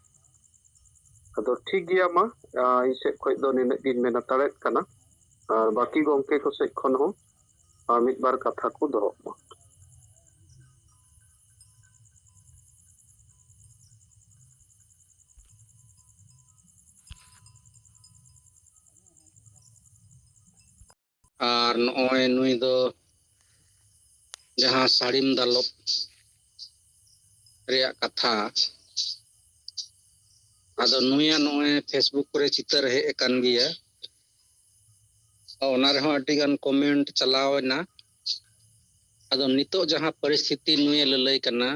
ᱟᱫᱚ ᱴᱷᱤᱠ ᱜᱮᱭᱟ, ᱢᱟ, ᱟᱸ, ᱤᱧ ᱥᱮᱫ ᱠᱷᱚᱱ ᱫᱚ ᱱᱤᱱᱟᱹᱜ ᱜᱤᱧ ᱢᱮᱱ ᱦᱟᱛᱟᱲᱮᱫ ᱠᱟᱱᱟ᱾ ᱟᱨ ᱵᱟᱹᱠᱤ ᱜᱚᱢᱠᱮ ᱠᱚ ᱥᱮᱫ ᱠᱷᱚᱱ ᱦᱚᱸ, ᱟᱸ, ᱢᱤᱫ ᱵᱟᱨ ᱠᱟᱛᱷᱟ ᱠᱚ ᱫᱚᱦᱚᱜ ᱢᱟ᱾ ᱟᱨ ᱱᱚᱜᱼᱚᱭ ᱱᱩᱭ ᱫᱚ ᱡᱟᱦᱟᱸ ᱥᱟᱹᱲᱤᱢ ᱫᱟᱞᱚᱵ ᱨᱮᱭᱟᱜ ᱠᱟᱛᱷᱟ, ᱟᱫᱚ ᱱᱩᱭᱟᱜ ᱱᱚᱜᱼᱚᱭ Facebook ᱨᱮ ᱪᱤᱛᱟᱹᱨ ᱦᱮᱡ ᱟᱠᱟᱱ ᱜᱮᱭᱟ, ᱚᱱᱟ ᱨᱮᱦᱚᱸ ᱟᱹᱰᱤ ᱜᱟᱱ comment ᱪᱟᱞᱟᱣ ᱮᱱᱟ᱾ ᱟᱫᱚ ᱱᱤᱛᱚᱜ ᱡᱟᱦᱟᱸ ᱯᱚᱨᱤᱥᱛᱷᱤᱛᱤ ᱱᱩᱭᱮ ᱞᱟᱹᱞᱟᱹᱭ ᱠᱟᱱᱟ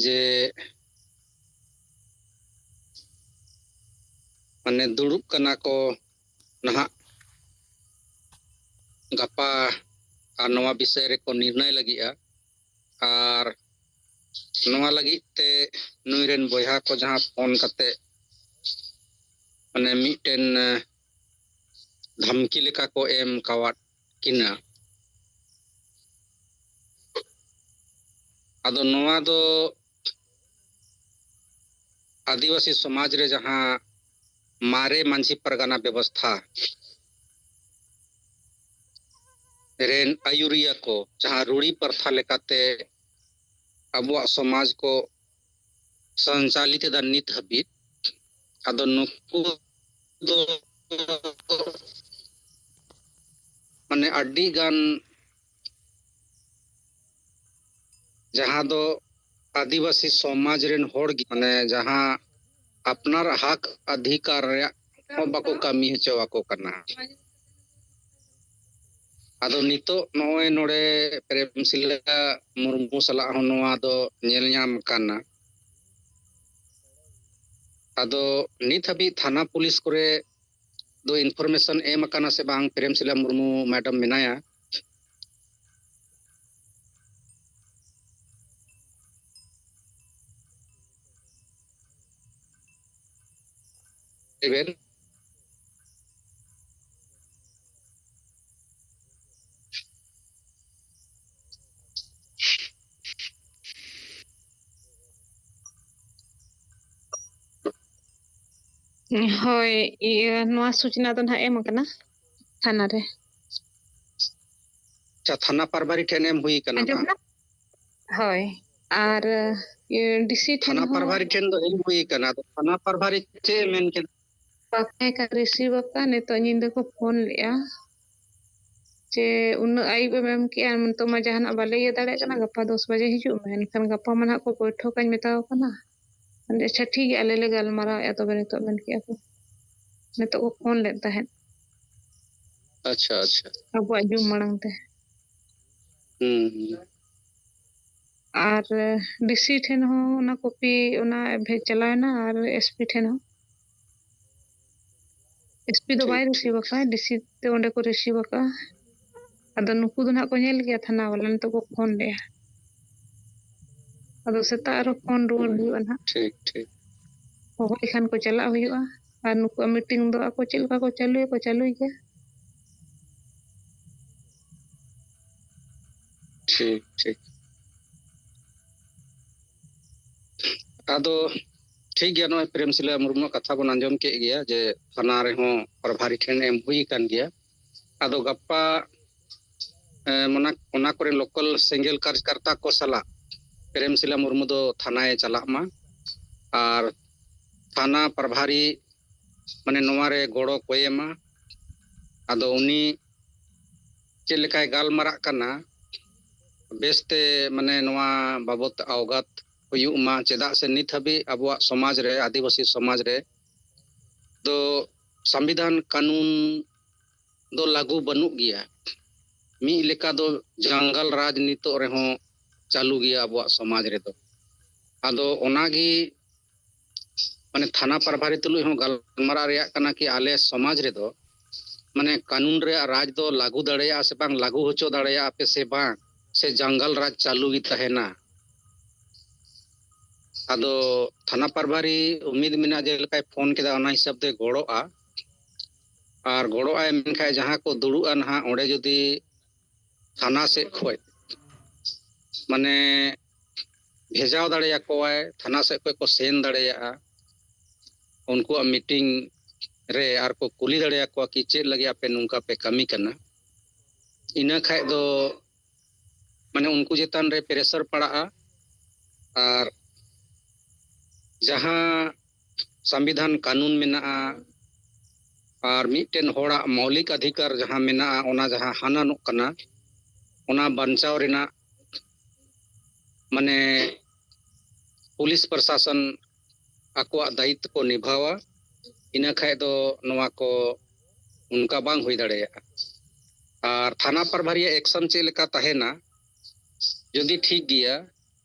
ᱡᱮ, ᱢᱟᱱᱮ, ᱫᱩᱲᱩᱵ ᱠᱟᱱᱟ ᱠᱚ ᱱᱟᱦᱟᱜ ᱜᱟᱯᱟ ᱟᱨ ᱱᱚᱣᱟ ᱵᱤᱥᱚᱭ ᱨᱮᱠᱚ ᱱᱤᱨᱱᱚᱭ ᱞᱟᱹᱜᱤᱫᱼᱟ᱾ ᱟᱨ ᱱᱚᱣᱟ ᱞᱟᱹᱜᱤᱫ ᱛᱮ ᱱᱩᱭ ᱨᱮᱱ ᱵᱚᱭᱦᱟ ᱠᱚ ᱡᱟᱦᱟᱸ ᱯᱷᱳᱱ ᱠᱟᱛᱮ, ᱢᱟᱱᱮ, ᱢᱤᱫᱴᱮᱱ, ᱮ, ᱫᱷᱟᱢᱠᱤ ᱞᱮᱠᱟ ᱠᱚ ᱮᱢ ᱠᱟᱣᱟᱫ ᱠᱤᱱᱟ᱾ ᱟᱫᱚ ᱱᱚᱣᱟ ᱫᱚ ᱟᱹᱫᱤᱵᱟᱹᱥᱤ ᱥᱚᱢᱟᱡᱽ ᱨᱮ ᱡᱟᱦᱟᱸ ᱢᱟᱨᱮ ᱢᱟᱹᱡᱷᱤ ᱯᱟᱨᱜᱟᱱᱟ ᱵᱮᱵᱚᱥᱛᱷᱟ ᱨᱮᱱ ᱟᱹᱭᱩᱨᱤᱭᱟᱹ ᱠᱚ, ᱡᱟᱦᱟᱸ ᱨᱩᱲᱤ ᱯᱨᱚᱛᱷᱟ ᱞᱮᱠᱟᱛᱮ ᱟᱵᱚᱣᱟᱜ ᱥᱚᱢᱟᱡᱽ ᱠᱚ ᱥᱚᱧᱪᱟᱞᱤᱛ ᱮᱫᱟ ᱱᱤᱛ ᱦᱟᱹᱵᱤᱡ, ᱟᱫᱚ ᱱᱩᱠᱩ ᱫᱚ, ᱢᱟᱱᱮ, ᱟᱹᱰᱤ ᱜᱟᱱ ᱡᱟᱦᱟᱸ ᱫᱚ ᱟᱹᱫᱤᱵᱟᱹᱥᱤ ᱥᱚᱢᱟᱡᱽ ᱨᱮᱱ ᱦᱚᱲ ᱜᱮ, ᱢᱟᱱᱮ, ᱡᱟᱦᱟᱸ ᱟᱯᱱᱟᱨ ᱦᱟᱠ ᱚᱫᱷᱤᱠᱟᱨ ᱨᱮᱭᱟᱜ ᱦᱚᱸ ᱵᱟᱠᱚ ᱠᱟᱹᱢᱤ ᱦᱚᱪᱚ ᱟᱠᱚ ᱠᱟᱱᱟ᱾ ᱟᱫᱚ ᱱᱤᱛᱚᱜ ᱱᱚᱜᱼᱚᱭ ᱱᱚᱰᱮ ᱯᱨᱮᱢᱥᱤᱞᱟ ᱢᱩᱨᱢᱩ ᱥᱟᱞᱟᱜ ᱦᱚᱸ ᱱᱚᱣᱟ ᱫᱚ ᱧᱮᱞ ᱧᱟᱢ ᱠᱟᱱᱟ᱾ ᱟᱫᱚ ᱱᱤᱛ ᱦᱟᱹᱵᱤᱡ ᱛᱷᱟᱱᱟ ᱯᱩᱞᱤᱥ ᱠᱚᱨᱮ ᱫᱚ ᱤᱱᱯᱷᱚᱨᱢᱮᱥᱚᱱ ᱮᱢ ᱟᱠᱟᱱᱟ ᱥᱮ ᱵᱟᱝ? ᱯᱨᱮᱢᱥᱤᱞᱟ ᱢᱩᱨᱢᱩ ᱢᱮᱰᱟᱢ ᱢᱮᱱᱟᱭᱟ᱾ ᱞᱟᱹᱭ ᱵᱮᱱ᱾ ᱦᱳᱭ, ᱤᱭᱟᱹ, ᱱᱚᱣᱟ ᱥᱩᱪᱱᱟ ᱫᱚ ᱱᱟᱦᱟᱜ ᱮᱢ ᱟᱠᱟᱱᱟ ᱛᱷᱟᱱᱟ ᱨᱮ᱾ ᱟᱪᱪᱷᱟ, ᱛᱷᱟᱱᱟ ᱯᱟᱨᱵᱷᱟᱨᱤ ᱴᱷᱮᱱ ᱮᱢ ᱦᱩᱭ ᱟᱠᱟᱱᱟ ᱟᱸᱡᱚᱢ ᱵᱟᱝ? ᱫᱟ? ᱦᱳᱭ, ᱟᱨ, ᱤᱭᱟᱹ, ᱰᱤᱥᱤ ᱴᱷᱮᱱ ᱛᱷᱟᱱᱟ ᱦᱚᱸ ᱯᱟᱨᱵᱷᱟᱨᱤ ᱴᱷᱮᱱ ᱫᱚ ᱮᱢ ᱦᱩᱭ ᱟᱠᱟᱱᱟ, ᱟᱫᱚ ᱛᱷᱟᱱᱟ ᱯᱟᱨᱵᱷᱟᱨᱤ ᱪᱮᱫ ᱮ ᱢᱮᱱ ᱠᱮᱫᱟ? ᱵᱟᱠᱚ ᱨᱤᱥᱤᱵᱷ ᱟᱠᱟᱫ᱾ ᱱᱤᱛᱚᱜ ᱧᱤᱫᱟᱹ ᱠᱚ ᱯᱷᱳᱱ ᱞᱮᱫᱼᱟ ᱡᱮ ᱩᱱᱟᱹᱜ ᱟᱹᱭᱩᱵ ᱮᱢ ᱮᱢ ᱠᱮᱜᱼᱟ, ᱱᱤᱛᱚᱜ ᱢᱟ ᱡᱟᱦᱟᱱᱟᱜ ᱵᱟᱞᱮ ᱤᱭᱟᱹ ᱫᱟᱲᱮᱭᱟᱜ ᱠᱟᱱᱟ, ᱜᱟᱯᱟ ᱫᱚᱥ ᱵᱟᱡᱮ ᱦᱤᱡᱩᱜ ᱢᱮ᱾ ᱮᱱᱠᱷᱟᱱ ᱜᱟᱯᱟ ᱢᱟ ᱱᱟᱦᱟᱜ ᱠᱚ ᱵᱳᱭᱴᱷᱚᱠᱟᱧ ᱢᱮᱛᱟᱣ ᱠᱟᱱᱟ᱾ ᱟᱪᱪᱷᱟ, ᱴᱷᱤᱠ ᱜᱮᱭᱟ, ᱟᱞᱮ ᱞᱮ ᱜᱟᱞᱢᱟᱨᱟᱣᱮᱫᱼᱟ ᱛᱚᱵᱮ ᱱᱤᱛᱚᱜ, ᱢᱮᱱ ᱠᱮᱜᱼᱟ ᱠᱚ᱾ ᱱᱤᱛᱚᱜ ᱠᱚ ᱯᱷᱳᱱ ᱞᱮᱫ ᱛᱟᱦᱮᱸᱫ᱾ ᱟᱪᱪᱷᱟ, ᱟᱪᱪᱷᱟ᱾ ᱟᱵᱚᱣᱟᱜ ᱡᱩᱢ ᱢᱟᱲᱟᱝ ᱛᱮ᱾ ᱦᱩᱸ, ᱦᱩᱸ᱾ ᱟᱨ ᱰᱤᱥᱤ ᱴᱷᱮᱱ ᱦᱚᱸ ᱚᱱᱟ ᱠᱚᱯᱤ, ᱚᱱᱟ ᱵᱷᱮᱡᱟ ᱪᱟᱞᱟᱣᱮᱱᱟ, ᱟᱨ ᱮᱥᱯᱤ ᱴᱷᱮᱱ ᱦᱚᱸ᱾ ᱮᱥᱯᱤ ᱫᱚ ᱴᱷᱤᱠ, ᱵᱟᱭ ᱨᱤᱥᱤᱵᱷ ᱴᱷᱤᱠ᱾ ᱟᱠᱟᱫ, ᱰᱤᱥᱤ ᱛᱮ ᱚᱸᱰᱮ ᱠᱚ ᱨᱤᱥᱤᱵᱷ ᱟᱠᱟᱫᱼᱟ᱾ ᱟᱫᱚ ᱱᱩᱠᱩ ᱫᱚ ᱱᱟᱦᱟᱜ ᱠᱚ ᱧᱮᱞ ᱜᱮᱭᱟ, ᱛᱷᱟᱱᱟ ᱵᱟᱞᱟ ᱱᱤᱛᱚᱜ ᱠᱚ ᱯᱷᱳᱱ ᱞᱮᱜᱼᱟ᱾ ᱟᱫᱚ ᱥᱮᱛᱟᱜ ᱟᱨᱦᱚᱸ ᱯᱷᱳᱱ ᱨᱩᱣᱟᱹᱲ ᱦᱩᱭᱩᱜᱼᱟ ᱱᱟᱦᱟᱜ᱾ ᱴᱷᱤᱠ, ᱴᱷᱤᱠ᱾ ᱦᱚᱦᱚᱭ ᱠᱷᱟᱱ ᱠᱚ ᱪᱟᱞᱟᱜ ᱦᱩᱭᱩᱜᱼᱟ᱾ ᱟᱨ ᱱᱩᱠᱩᱣᱟᱜ ᱢᱤᱴᱤᱝ ᱫᱚ ᱟᱠᱚ ᱪᱮᱫ ᱞᱮᱠᱟ ᱠᱚ ᱪᱟᱹᱞᱩᱭᱟ, ᱠᱚ ᱪᱟᱹᱞᱩᱭ ᱜᱮᱭᱟ᱾ ᱴᱷᱤᱠ, ᱴᱷᱤᱠ᱾ ᱟᱫᱚ ᱴᱷᱤᱠ ᱜᱮᱭᱟ, ᱱᱚᱜᱼᱚᱭ ᱯᱨᱮᱢᱥᱤᱞᱟ ᱢᱩᱨᱢᱩᱣᱟᱜ ᱠᱟᱛᱷᱟ ᱵᱚᱱ ᱟᱸᱡᱚᱢ ᱠᱮᱫ ᱜᱮᱭᱟ ᱡᱮ ᱛᱷᱟᱱᱟ ᱨᱮᱦᱚᱸ ᱯᱨᱚᱵᱷᱟᱨᱤ ᱴᱷᱮᱱ ᱮᱢ ᱦᱩᱭ ᱟᱠᱟᱱ ᱜᱮᱭᱟ᱾ ᱟᱫᱚ ᱜᱟᱯᱟ, ᱮ, ᱚᱱᱟ, ᱚᱱᱟ ᱠᱚᱨᱮ ᱞᱳᱠᱟᱞ ᱥᱮᱸᱜᱮᱞ ᱠᱟᱨᱡᱽᱠᱟᱨᱛᱟ ᱠᱚ ᱥᱟᱞᱟᱜ ᱯᱨᱮᱢᱥᱤᱞᱟ ᱢᱩᱨᱢᱩ ᱫᱚ ᱛᱷᱟᱱᱟᱭ ᱪᱟᱞᱟᱜ ᱢᱟ ᱟᱨ ᱛᱷᱟᱱᱟ ᱯᱨᱚᱵᱷᱟᱨᱤ, ᱢᱟᱱᱮ, ᱱᱚᱣᱟ ᱨᱮ ᱜᱚᱲᱚ ᱠᱚ ᱮᱢᱟ᱾ ᱟᱫᱚ ᱩᱱᱤ ᱪᱮᱫ ᱞᱮᱠᱟᱭ ᱜᱟᱞᱢᱟᱨᱟᱜ ᱠᱟᱱᱟ, ᱵᱮᱥᱛᱮ ᱢᱟᱱᱮ ᱱᱚᱣᱟ ᱵᱟᱵᱚᱛ ᱟᱣᱜᱟᱛ ᱦᱩᱭᱩᱜ ᱢᱟ᱾ ᱪᱮᱫᱟᱜ ᱥᱮ ᱱᱤᱛ ᱦᱟᱹᱵᱤᱡ ᱟᱵᱚᱣᱟᱜ ᱥᱚᱢᱟᱡᱽ ᱨᱮ, ᱟᱹᱫᱤᱵᱟᱹᱥᱤ ᱥᱚᱢᱟᱡᱽ ᱨᱮ ᱫᱚ ᱥᱚᱝᱵᱤᱫᱷᱟᱱ ᱠᱟᱹᱱᱩᱱ ᱫᱚ ᱞᱟᱹᱜᱩ ᱵᱟᱹᱱᱩᱜ ᱜᱮᱭᱟ᱾ ᱢᱤᱫ ᱞᱮᱠᱟ ᱫᱚ ᱡᱟᱝᱜᱟᱞ ᱨᱟᱡᱽ ᱱᱤᱛᱚᱜ ᱨᱮᱦᱚᱸ ᱪᱟᱹᱞᱩ ᱜᱮᱭᱟ ᱟᱵᱚᱣᱟᱜ ᱥᱚᱢᱟᱡᱽ ᱨᱮᱫᱚ᱾ ᱟᱫᱚ ᱚᱱᱟᱜᱮ ᱢᱟᱱᱮ ᱛᱷᱟᱱᱟ ᱯᱨᱟᱵᱷᱟᱨᱤ ᱛᱩᱞᱩᱡ ᱦᱚᱸ ᱜᱟᱞᱢᱟᱨᱟᱣ ᱨᱮᱭᱟᱜ ᱠᱟᱱᱟ ᱠᱤ ᱟᱞᱮ ᱥᱚᱢᱟᱡᱽ ᱨᱮᱫᱚ ᱢᱟᱱᱮ ᱠᱟᱹᱱᱩᱱ ᱨᱮᱭᱟᱜ ᱨᱟᱡᱽ ᱫᱚ ᱞᱟᱹᱜᱩ ᱫᱟᱲᱮᱭᱟᱜᱼᱟ ᱥᱮ ᱵᱟᱝ, ᱞᱟᱹᱜᱩ ᱦᱚᱪᱚ ᱫᱟᱲᱮᱭᱟᱜᱼᱟ ᱯᱮ ᱥᱮ ᱵᱟᱝ, ᱥᱮ ᱡᱟᱝᱜᱟᱞ ᱨᱟᱡᱽ ᱪᱟᱹᱞᱩ ᱜᱮ ᱛᱟᱦᱮᱱᱟ? ᱟᱫᱚ ᱛᱷᱟᱱᱟ ᱯᱨᱟᱵᱷᱟᱨᱤ ᱩᱢᱤᱫ ᱢᱮᱱᱟᱜᱼᱟ, ᱡᱮᱞᱮᱠᱟᱭ ᱯᱷᱳᱱ ᱠᱮᱫᱟ, ᱚᱱᱟ ᱦᱤᱥᱟᱹᱵ ᱛᱮ ᱜᱚᱲᱚᱜᱼᱟ᱾ ᱟᱨ ᱜᱚᱲᱚᱜᱼᱟᱭ ᱢᱮᱱᱠᱷᱟᱱ ᱡᱟᱦᱟᱸ ᱠᱚ ᱫᱩᱲᱩᱵᱼᱟ ᱱᱟᱦᱟᱜ, ᱚᱸᱰᱮ ᱡᱩᱫᱤ ᱛᱷᱟᱱᱟ ᱥᱮᱫ ᱠᱷᱚᱱ ᱢᱟᱱᱮ ᱵᱷᱮᱡᱟᱣ ᱫᱟᱲᱮᱭᱟᱠᱚᱣᱟᱭ, ᱛᱷᱟᱱᱟ ᱥᱮᱫ ᱠᱷᱚᱱ ᱠᱚ ᱥᱮᱱ ᱫᱟᱲᱮᱭᱟᱜᱼᱟ ᱩᱱᱠᱩᱣᱟᱜ ᱢᱤᱴᱤᱝ ᱨᱮ, ᱟᱨ ᱠᱚ ᱠᱩᱞᱤ ᱫᱟᱲᱮᱭᱟᱠᱚᱣᱟ ᱠᱤ ᱪᱮᱫ ᱞᱟᱹᱜᱤᱫ ᱟᱯᱮ ᱱᱚᱝᱠᱟ ᱯᱮ ᱠᱟᱹᱢᱤ ᱠᱟᱱᱟ, ᱤᱱᱟᱹ ᱠᱷᱟᱱ ᱫᱚ ᱢᱟᱱᱮ ᱩᱱᱠᱩ ᱪᱮᱛᱟᱱ ᱨᱮ ᱯᱨᱮᱥᱟᱨ ᱯᱟᱲᱟᱜᱼᱟ᱾ ᱟᱨ ᱡᱟᱦᱟᱸ ᱥᱚᱝᱵᱤᱫᱷᱟᱱ ᱠᱟᱹᱱᱩᱱ ᱢᱮᱱᱟᱜᱼᱟ ᱟᱨ ᱢᱤᱫᱴᱮᱱ ᱦᱚᱲᱟᱜ ᱢᱳᱣᱞᱤᱠ ᱚᱫᱷᱤᱠᱟᱨ ᱡᱟᱦᱟᱸ ᱢᱮᱱᱟᱜᱼᱟ, ᱚᱱᱟ ᱡᱟᱦᱟᱸ ᱦᱟᱱᱟᱱᱚᱜ ᱠᱟᱱᱟ, ᱚᱱᱟ ᱵᱟᱧᱪᱟᱣ ᱨᱮᱱᱟᱜ ᱢᱟᱱᱮ ᱯᱩᱞᱤᱥ ᱯᱨᱚᱥᱟᱥᱚᱱ ᱟᱠᱚᱣᱟᱜ ᱫᱟᱭᱤᱛᱛᱚ ᱠᱚ ᱱᱤᱵᱷᱟᱣᱟ, ᱤᱱᱟᱹ ᱠᱷᱟᱱ ᱫᱚ ᱱᱚᱣᱟ ᱠᱚ ᱚᱱᱠᱟ ᱵᱟᱝ ᱦᱩᱭ ᱫᱟᱲᱮᱭᱟᱜᱼᱟ᱾ ᱟᱨ ᱛᱷᱟᱱᱟ ᱯᱨᱟᱵᱷᱟᱨᱤᱭᱟᱜ ᱮᱠᱥᱚᱱ ᱪᱮᱫ ᱞᱮᱠᱟ ᱛᱟᱦᱮᱱᱟ, ᱡᱩᱫᱤ ᱴᱷᱤᱠ ᱜᱮᱭᱟ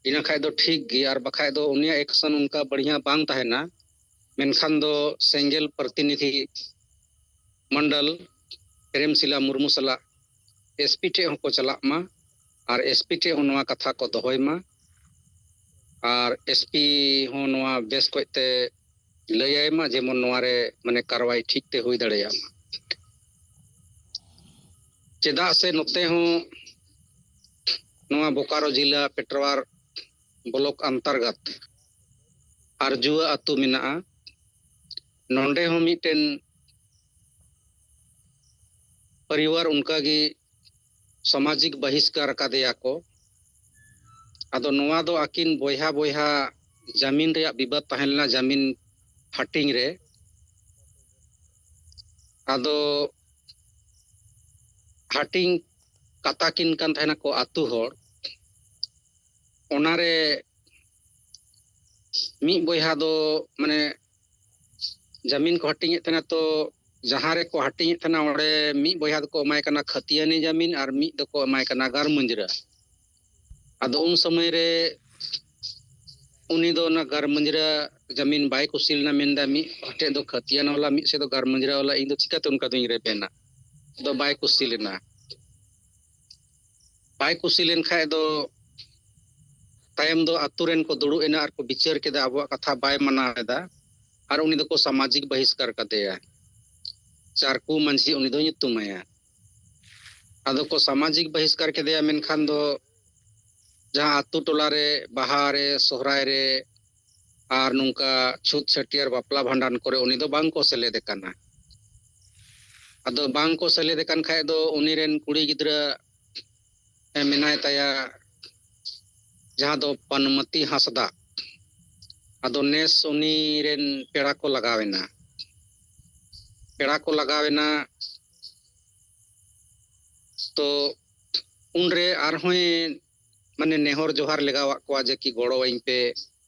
ᱤᱱᱟᱹ ᱠᱷᱟᱱ ᱫᱚ ᱴᱷᱤᱠ ᱜᱮ, ᱟᱨ ᱵᱟᱠᱷᱟᱡ ᱫᱚ ᱩᱱᱤᱭᱟᱜ ᱮᱠᱥᱚᱱ ᱚᱱᱠᱟ ᱵᱟᱲᱦᱤᱭᱟ ᱵᱟᱝ ᱛᱟᱦᱮᱱᱟ᱾ ᱢᱮᱱᱠᱷᱟᱱ ᱫᱚ ᱥᱮᱸᱜᱮᱞ ᱯᱨᱚᱛᱤᱱᱤᱫᱷᱤ ᱢᱚᱱᱰᱚᱞ ᱯᱨᱮᱢᱥᱤᱞᱟ ᱢᱩᱨᱢᱩ ᱥᱟᱞᱟᱜ ᱮᱥᱯᱤ ᱴᱷᱮᱱ ᱦᱚᱸᱠᱚ ᱪᱟᱞᱟᱜ ᱢᱟ, ᱟᱨ ᱮᱥᱯᱤ ᱴᱷᱮᱱ ᱦᱚᱸ ᱱᱚᱣᱟ ᱠᱟᱛᱷᱟ ᱠᱚ ᱫᱚᱦᱚᱭ ᱢᱟ, ᱟᱨ ᱮᱥᱯᱤ ᱦᱚᱸ ᱱᱚᱣᱟ ᱵᱮᱥ ᱠᱚᱡ ᱛᱮ ᱞᱟᱹᱭᱟᱭ ᱢᱟ, ᱡᱮᱢᱚᱱ ᱱᱚᱣᱟ ᱨᱮ ᱢᱟᱱᱮ ᱠᱟᱨᱣᱟᱭ ᱴᱷᱤᱠ ᱛᱮ ᱦᱩᱭ ᱫᱟᱲᱮᱭᱟᱜ ᱢᱟ᱾ ᱪᱮᱫᱟᱜ ᱥᱮ ᱱᱚᱛᱮ ᱦᱚᱸ ᱱᱚᱣᱟ ᱵᱳᱠᱟᱨᱳ ᱡᱤᱞᱟ ᱯᱮᱴᱨᱣᱟᱨ ᱵᱞᱚᱠ ᱚᱱᱛᱚᱨᱜᱚᱛ ᱟᱨᱡᱩᱣᱟ ᱟᱹᱛᱩ ᱢᱮᱱᱟᱜᱼᱟ᱾ ᱱᱚᱰᱮ ᱦᱚᱸ ᱢᱤᱫᱴᱮᱱ ᱯᱚᱨᱤᱵᱟᱨ ᱚᱱᱠᱟᱜᱮ ᱥᱟᱢᱟᱡᱤᱠ ᱵᱟᱦᱤᱥᱠᱟᱨ ᱟᱠᱟᱫᱮᱭᱟ ᱠᱚ᱾ ᱟᱫᱚ ᱱᱚᱣᱟ ᱫᱚ ᱟᱹᱠᱤᱱ ᱵᱚᱭᱦᱟ ᱵᱚᱭᱦᱟ ᱡᱟᱢᱤᱱ ᱨᱮᱭᱟᱜ ᱵᱤᱵᱟᱫ ᱛᱟᱦᱮᱸ ᱞᱮᱱᱟ, ᱡᱟᱢᱤᱱ ᱦᱟᱹᱴᱤᱧ ᱨᱮ᱾ ᱟᱫᱚ ᱦᱟᱹᱴᱤᱧ ᱠᱟᱛᱟ ᱠᱤᱱ ᱠᱟᱱ ᱛᱟᱦᱮᱱᱟᱠᱚ ᱟᱛᱳ ᱦᱚᱲ, ᱚᱱᱟᱨᱮ ᱢᱤᱫ ᱵᱚᱭᱦᱟ ᱫᱚ ᱢᱟᱱᱮ ᱡᱟᱢᱤᱱ ᱠᱚ ᱦᱟᱹᱴᱤᱧᱮᱫ ᱛᱟᱦᱮᱱᱟ, ᱛᱚ ᱡᱟᱦᱟᱸ ᱨᱮᱠᱚ ᱦᱟᱹᱴᱤᱧᱮᱫ ᱛᱟᱦᱮᱱᱟ ᱚᱸᱰᱮ ᱢᱤᱫ ᱵᱚᱭᱦᱟ ᱫᱚᱠᱚ ᱮᱢᱟᱭ ᱠᱟᱱᱟ ᱠᱷᱟᱹᱛᱤᱭᱟᱹᱱᱤ ᱡᱟᱢᱤᱱ ᱟᱨ ᱢᱤᱫ ᱫᱚᱠᱚ ᱮᱢᱟᱭ ᱠᱟᱱᱟ ᱜᱟᱨ ᱢᱩᱸᱡᱽᱨᱟ᱾ ᱟᱫᱚ ᱩᱱ ᱥᱚᱢᱚᱭ ᱨᱮ ᱩᱱᱤ ᱫᱚ ᱚᱱᱟ ᱜᱟᱨ ᱢᱩᱸᱡᱽᱨᱟ ᱡᱟᱢᱤᱱ ᱵᱟᱭ ᱠᱩᱥᱤ ᱞᱮᱱᱟ, ᱢᱮᱱᱫᱟ ᱢᱤᱫ ᱴᱷᱮᱡ ᱫᱚ ᱠᱷᱟᱹᱛᱤᱭᱟᱹᱱ ᱵᱟᱞᱟ, ᱢᱤᱫ ᱥᱮᱫ ᱫᱚ ᱜᱟᱨ ᱢᱩᱸᱡᱽᱨᱟ ᱵᱟᱞᱟ, ᱤᱧ ᱫᱚ ᱪᱤᱠᱟᱹᱛᱮ ᱚᱱᱠᱟ ᱫᱚᱧ ᱨᱮᱵᱮᱱᱟ? ᱟᱫᱚ ᱵᱟᱭ ᱠᱩᱥᱤ ᱞᱮᱱᱟ᱾ ᱵᱟᱭ ᱠᱩᱥᱤ ᱞᱮᱱ ᱠᱷᱟᱡ ᱫᱚ ᱛᱟᱭᱚᱢ ᱫᱚ ᱟᱛᱳ ᱨᱮᱱ ᱠᱚ ᱫᱩᱲᱩᱵ ᱮᱱᱟ ᱟᱨ ᱠᱚ ᱵᱤᱪᱟᱹᱨ ᱠᱮᱫᱟ, ᱟᱵᱚᱣᱟᱜ ᱠᱟᱛᱷᱟ ᱵᱟᱭ ᱢᱟᱱᱟᱣ ᱮᱫᱟ, ᱟᱨ ᱩᱱᱤ ᱫᱚᱠᱚ ᱥᱟᱢᱟᱡᱤᱠ ᱵᱟᱦᱤᱥᱠᱟᱨ ᱠᱟᱫᱮᱭᱟ᱾ ᱪᱟᱨᱠᱩ ᱢᱟᱹᱡᱷᱤ ᱩᱱᱤ ᱫᱚ ᱧᱩᱛᱩᱢ ᱟᱭᱟ᱾ ᱟᱫᱚ ᱠᱚ ᱥᱟᱢᱟᱡᱤᱠ ᱵᱟᱦᱤᱥᱠᱟᱨ ᱠᱮᱫᱮᱭᱟ, ᱢᱮᱱᱠᱷᱟᱱ ᱫᱚ ᱡᱟᱦᱟᱸ ᱟᱛᱳ ᱴᱚᱞᱟ ᱨᱮ ᱵᱟᱦᱟ ᱨᱮ, ᱥᱚᱦᱨᱟᱭ ᱨᱮ, ᱟᱨ ᱱᱚᱝᱠᱟ ᱪᱷᱩᱛ ᱪᱷᱟᱹᱴᱭᱟᱹᱨ, ᱵᱟᱯᱞᱟ ᱵᱷᱟᱸᱰᱟᱱ ᱠᱚᱨᱮ ᱩᱱᱤ ᱫᱚ ᱵᱟᱝ ᱠᱚ ᱥᱮᱞᱮᱫᱮ ᱠᱟᱱᱟ᱾ ᱟᱫᱚ ᱵᱟᱝ ᱠᱚ ᱥᱮᱞᱮᱫᱮ ᱠᱟᱱ ᱠᱷᱟᱡ ᱫᱚ ᱩᱱᱤ ᱨᱮᱱ ᱠᱩᱲᱤ ᱜᱤᱫᱽᱨᱟᱹ ᱢᱮᱱᱟᱭ ᱛᱟᱭᱟ, ᱡᱟᱦᱟᱸ ᱫᱚ ᱯᱟᱱᱢᱟᱹᱛᱤ ᱦᱟᱸᱥᱫᱟ᱾ ᱟᱫᱚ ᱱᱮᱥ ᱩᱱᱤ ᱨᱮᱱ ᱯᱮᱲᱟ ᱠᱚ ᱞᱟᱜᱟᱣ ᱮᱱᱟ᱾ ᱯᱮᱲᱟ ᱠᱚ ᱞᱟᱜᱟᱣ ᱮᱱᱟ, ᱛᱚ ᱩᱱᱨᱮ ᱟᱨᱦᱚᱸᱭ ᱢᱟᱱᱮ ᱱᱮᱦᱚᱨ ᱡᱚᱦᱟᱨ ᱞᱮᱜᱟᱣᱟᱫ ᱠᱚᱣᱟ ᱡᱮ ᱠᱤ ᱜᱚᱲᱚ ᱟᱹᱧ ᱯᱮ,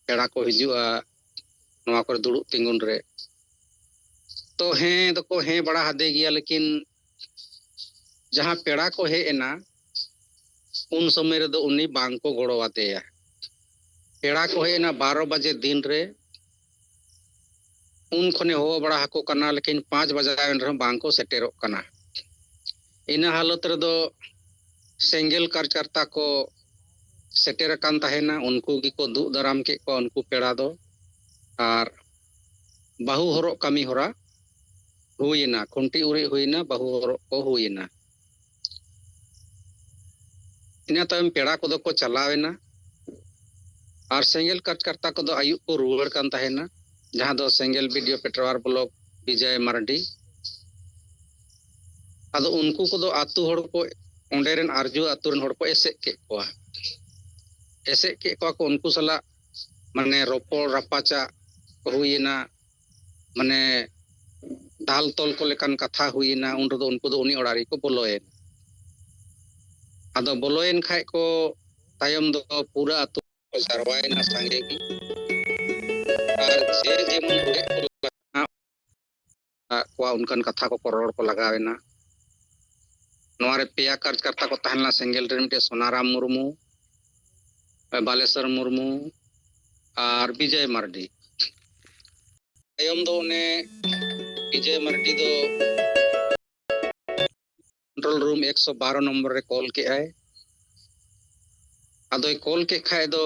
ᱯᱮᱲᱟ ᱠᱚ ᱦᱤᱡᱩᱜᱼᱟ ᱱᱚᱣᱟ ᱠᱚᱨᱮ ᱫᱩᱲᱩᱵ ᱛᱤᱸᱜᱩᱱ ᱨᱮ᱾ ᱛᱚ ᱦᱮᱸ ᱫᱚᱠᱚ ᱦᱮᱸ ᱵᱟᱲᱟ ᱦᱟᱫᱮ ᱜᱮᱭᱟ, ᱞᱮᱠᱤᱱ ᱡᱟᱦᱟᱸ ᱯᱮᱲᱟ ᱠᱚ ᱦᱮᱡ ᱮᱱᱟ ᱩᱱ ᱥᱚᱢᱚᱭ ᱨᱮᱫᱚ ᱩᱱᱤ ᱵᱟᱝ ᱠᱚ ᱜᱚᱲᱚ ᱟᱫᱮᱭᱟ᱾ ᱯᱮᱲᱟ ᱠᱚ ᱦᱮᱡ ᱮᱱᱟ ᱵᱟᱨᱚ ᱵᱟᱡᱮ ᱫᱤᱱ ᱨᱮ, ᱩᱱ ᱠᱷᱚᱱᱮ ᱦᱚᱦᱚ ᱵᱟᱲᱟ ᱟᱠᱚ ᱠᱟᱱᱟ, ᱞᱮᱠᱤᱱ ᱯᱟᱸᱪ ᱵᱟᱡᱟᱣ ᱮᱱ ᱨᱮᱦᱚᱸ ᱵᱟᱝ ᱠᱚ ᱥᱮᱴᱮᱨᱚᱜ ᱠᱟᱱᱟ᱾ ᱤᱱᱟᱹ ᱦᱟᱞᱚᱛ ᱨᱮᱫᱚ ᱥᱮᱸᱜᱮᱞ ᱠᱟᱨᱡᱽᱠᱟᱨᱛᱟ ᱠᱚ ᱥᱮᱴᱮᱨ ᱟᱠᱟᱱ ᱛᱟᱦᱮᱱᱟ, ᱩᱱᱠᱩ ᱜᱮᱠᱚ ᱫᱩᱜ ᱫᱟᱨᱟᱢ ᱠᱮᱫ ᱠᱚᱣᱟ ᱩᱱᱠᱩ ᱯᱮᱲᱟ ᱫᱚ, ᱟᱨ ᱵᱟᱹᱦᱩ ᱦᱚᱨᱚᱜ ᱠᱟᱹᱢᱤ ᱦᱚᱨᱟ ᱦᱩᱭᱮᱱᱟ, ᱠᱷᱩᱱᱴᱤ ᱩᱨᱤᱡ ᱦᱩᱭᱮᱱᱟ, ᱵᱟᱹᱦᱩ ᱦᱚᱨᱚᱜ ᱠᱚ ᱦᱩᱭᱮᱱᱟ᱾ ᱤᱱᱟᱹ ᱛᱟᱭᱚᱢ ᱯᱮᱲᱟ ᱠᱚᱫᱚ ᱠᱚ ᱪᱟᱞᱟᱣ ᱮᱱᱟ, ᱟᱨ ᱥᱮᱸᱜᱮᱞ ᱠᱟᱨᱡᱽᱠᱟᱨᱛᱟ ᱠᱚᱫᱚ ᱟᱹᱭᱩᱵ ᱠᱚ ᱨᱩᱣᱟᱹᱲ ᱠᱟᱱ ᱛᱟᱦᱮᱱᱟ, ᱡᱟᱦᱟᱸ ᱫᱚ ᱥᱮᱸᱜᱮᱞ ᱵᱤᱰᱤᱳ ᱯᱮᱴᱨᱣᱟᱨ ᱵᱞᱚᱠ ᱵᱤᱡᱚᱭ ᱢᱟᱨᱰᱤ᱾ ᱟᱫᱚ ᱩᱱᱠᱩ ᱠᱚᱫᱚ ᱟᱛᱳ ᱦᱚᱲ ᱠᱚ, ᱚᱸᱰᱮ ᱨᱮᱱ ᱟᱨᱡᱩ ᱟᱛᱳ ᱨᱮᱱ ᱦᱚᱲ ᱠᱚ ᱮᱥᱮᱫ ᱠᱮᱫ ᱠᱚᱣᱟ᱾ ᱮᱥᱮᱫ ᱠᱮᱫ ᱠᱚᱣᱟ ᱠᱚ, ᱩᱱᱠᱩ ᱥᱟᱞᱟᱜ ᱢᱟᱱᱮ ᱨᱚᱯᱚᱲ ᱨᱟᱯᱟᱪᱟᱜ ᱦᱩᱭᱮᱱᱟ, ᱢᱟᱱᱮ ᱫᱟᱞ ᱛᱚᱞ ᱠᱚ ᱞᱮᱠᱟᱱ ᱠᱟᱛᱷᱟ ᱦᱩᱭᱮᱱᱟ᱾ ᱩᱱ ᱨᱮᱫᱚ ᱩᱱᱠᱩ ᱫᱚ ᱩᱱᱤ ᱚᱲᱟᱜ ᱨᱮᱠᱚ ᱵᱚᱞᱚᱭᱮᱱᱟ᱾ ᱟᱫᱚ ᱵᱚᱞᱚᱭᱮᱱ ᱠᱷᱟᱡ ᱠᱚ ᱛᱟᱭᱚᱢ ᱫᱚ ᱯᱩᱨᱟᱹ ᱟᱹᱛᱩ ᱠᱚ ᱡᱟᱨᱣᱟᱭᱮᱱᱟ ᱥᱟᱸᱜᱮ ᱜᱮ᱾ ᱟᱨ ᱡᱮ ᱡᱮᱢᱚᱱ ᱨᱚᱲᱮᱫ ᱠᱚ ᱞᱟᱜᱟᱣ ᱠᱚᱣᱟ, ᱚᱱᱠᱟᱱ ᱠᱟᱛᱷᱟ ᱠᱚᱠᱚ ᱨᱚᱲ ᱠᱚ ᱞᱟᱜᱟᱣᱮᱱᱟ᱾ ᱱᱚᱣᱟ ᱨᱮ ᱯᱮᱭᱟ ᱠᱟᱨᱡᱽᱠᱟᱨᱛᱟ ᱠᱚ ᱛᱟᱦᱮᱸ ᱞᱮᱱᱟ᱾ ᱥᱮᱸᱜᱮᱞ ᱨᱮ ᱢᱤᱫᱴᱮᱡ ᱥᱳᱱᱟᱨᱟᱢ ᱢᱩᱨᱢᱩ, ᱵᱟᱞᱮᱥᱚᱨ ᱢᱩᱨᱢᱩ ᱟᱨ ᱵᱤᱡᱚᱭ ᱢᱟᱨᱰᱤ᱾ ᱛᱟᱭᱚᱢ ᱫᱚ ᱚᱱᱮ ᱵᱤᱡᱚᱭ ᱢᱟᱨᱰᱤ ᱫᱚ ᱠᱚᱱᱴᱨᱳᱞ ᱨᱩᱢ ᱮᱠᱥᱚ ᱵᱟᱨᱚ ᱱᱚᱢᱵᱚᱨ ᱨᱮ ᱠᱚᱞ ᱠᱮᱜᱼᱟᱭ᱾ ᱟᱫᱚᱭ ᱠᱚᱞ ᱠᱮᱫ ᱠᱷᱟᱡ ᱫᱚ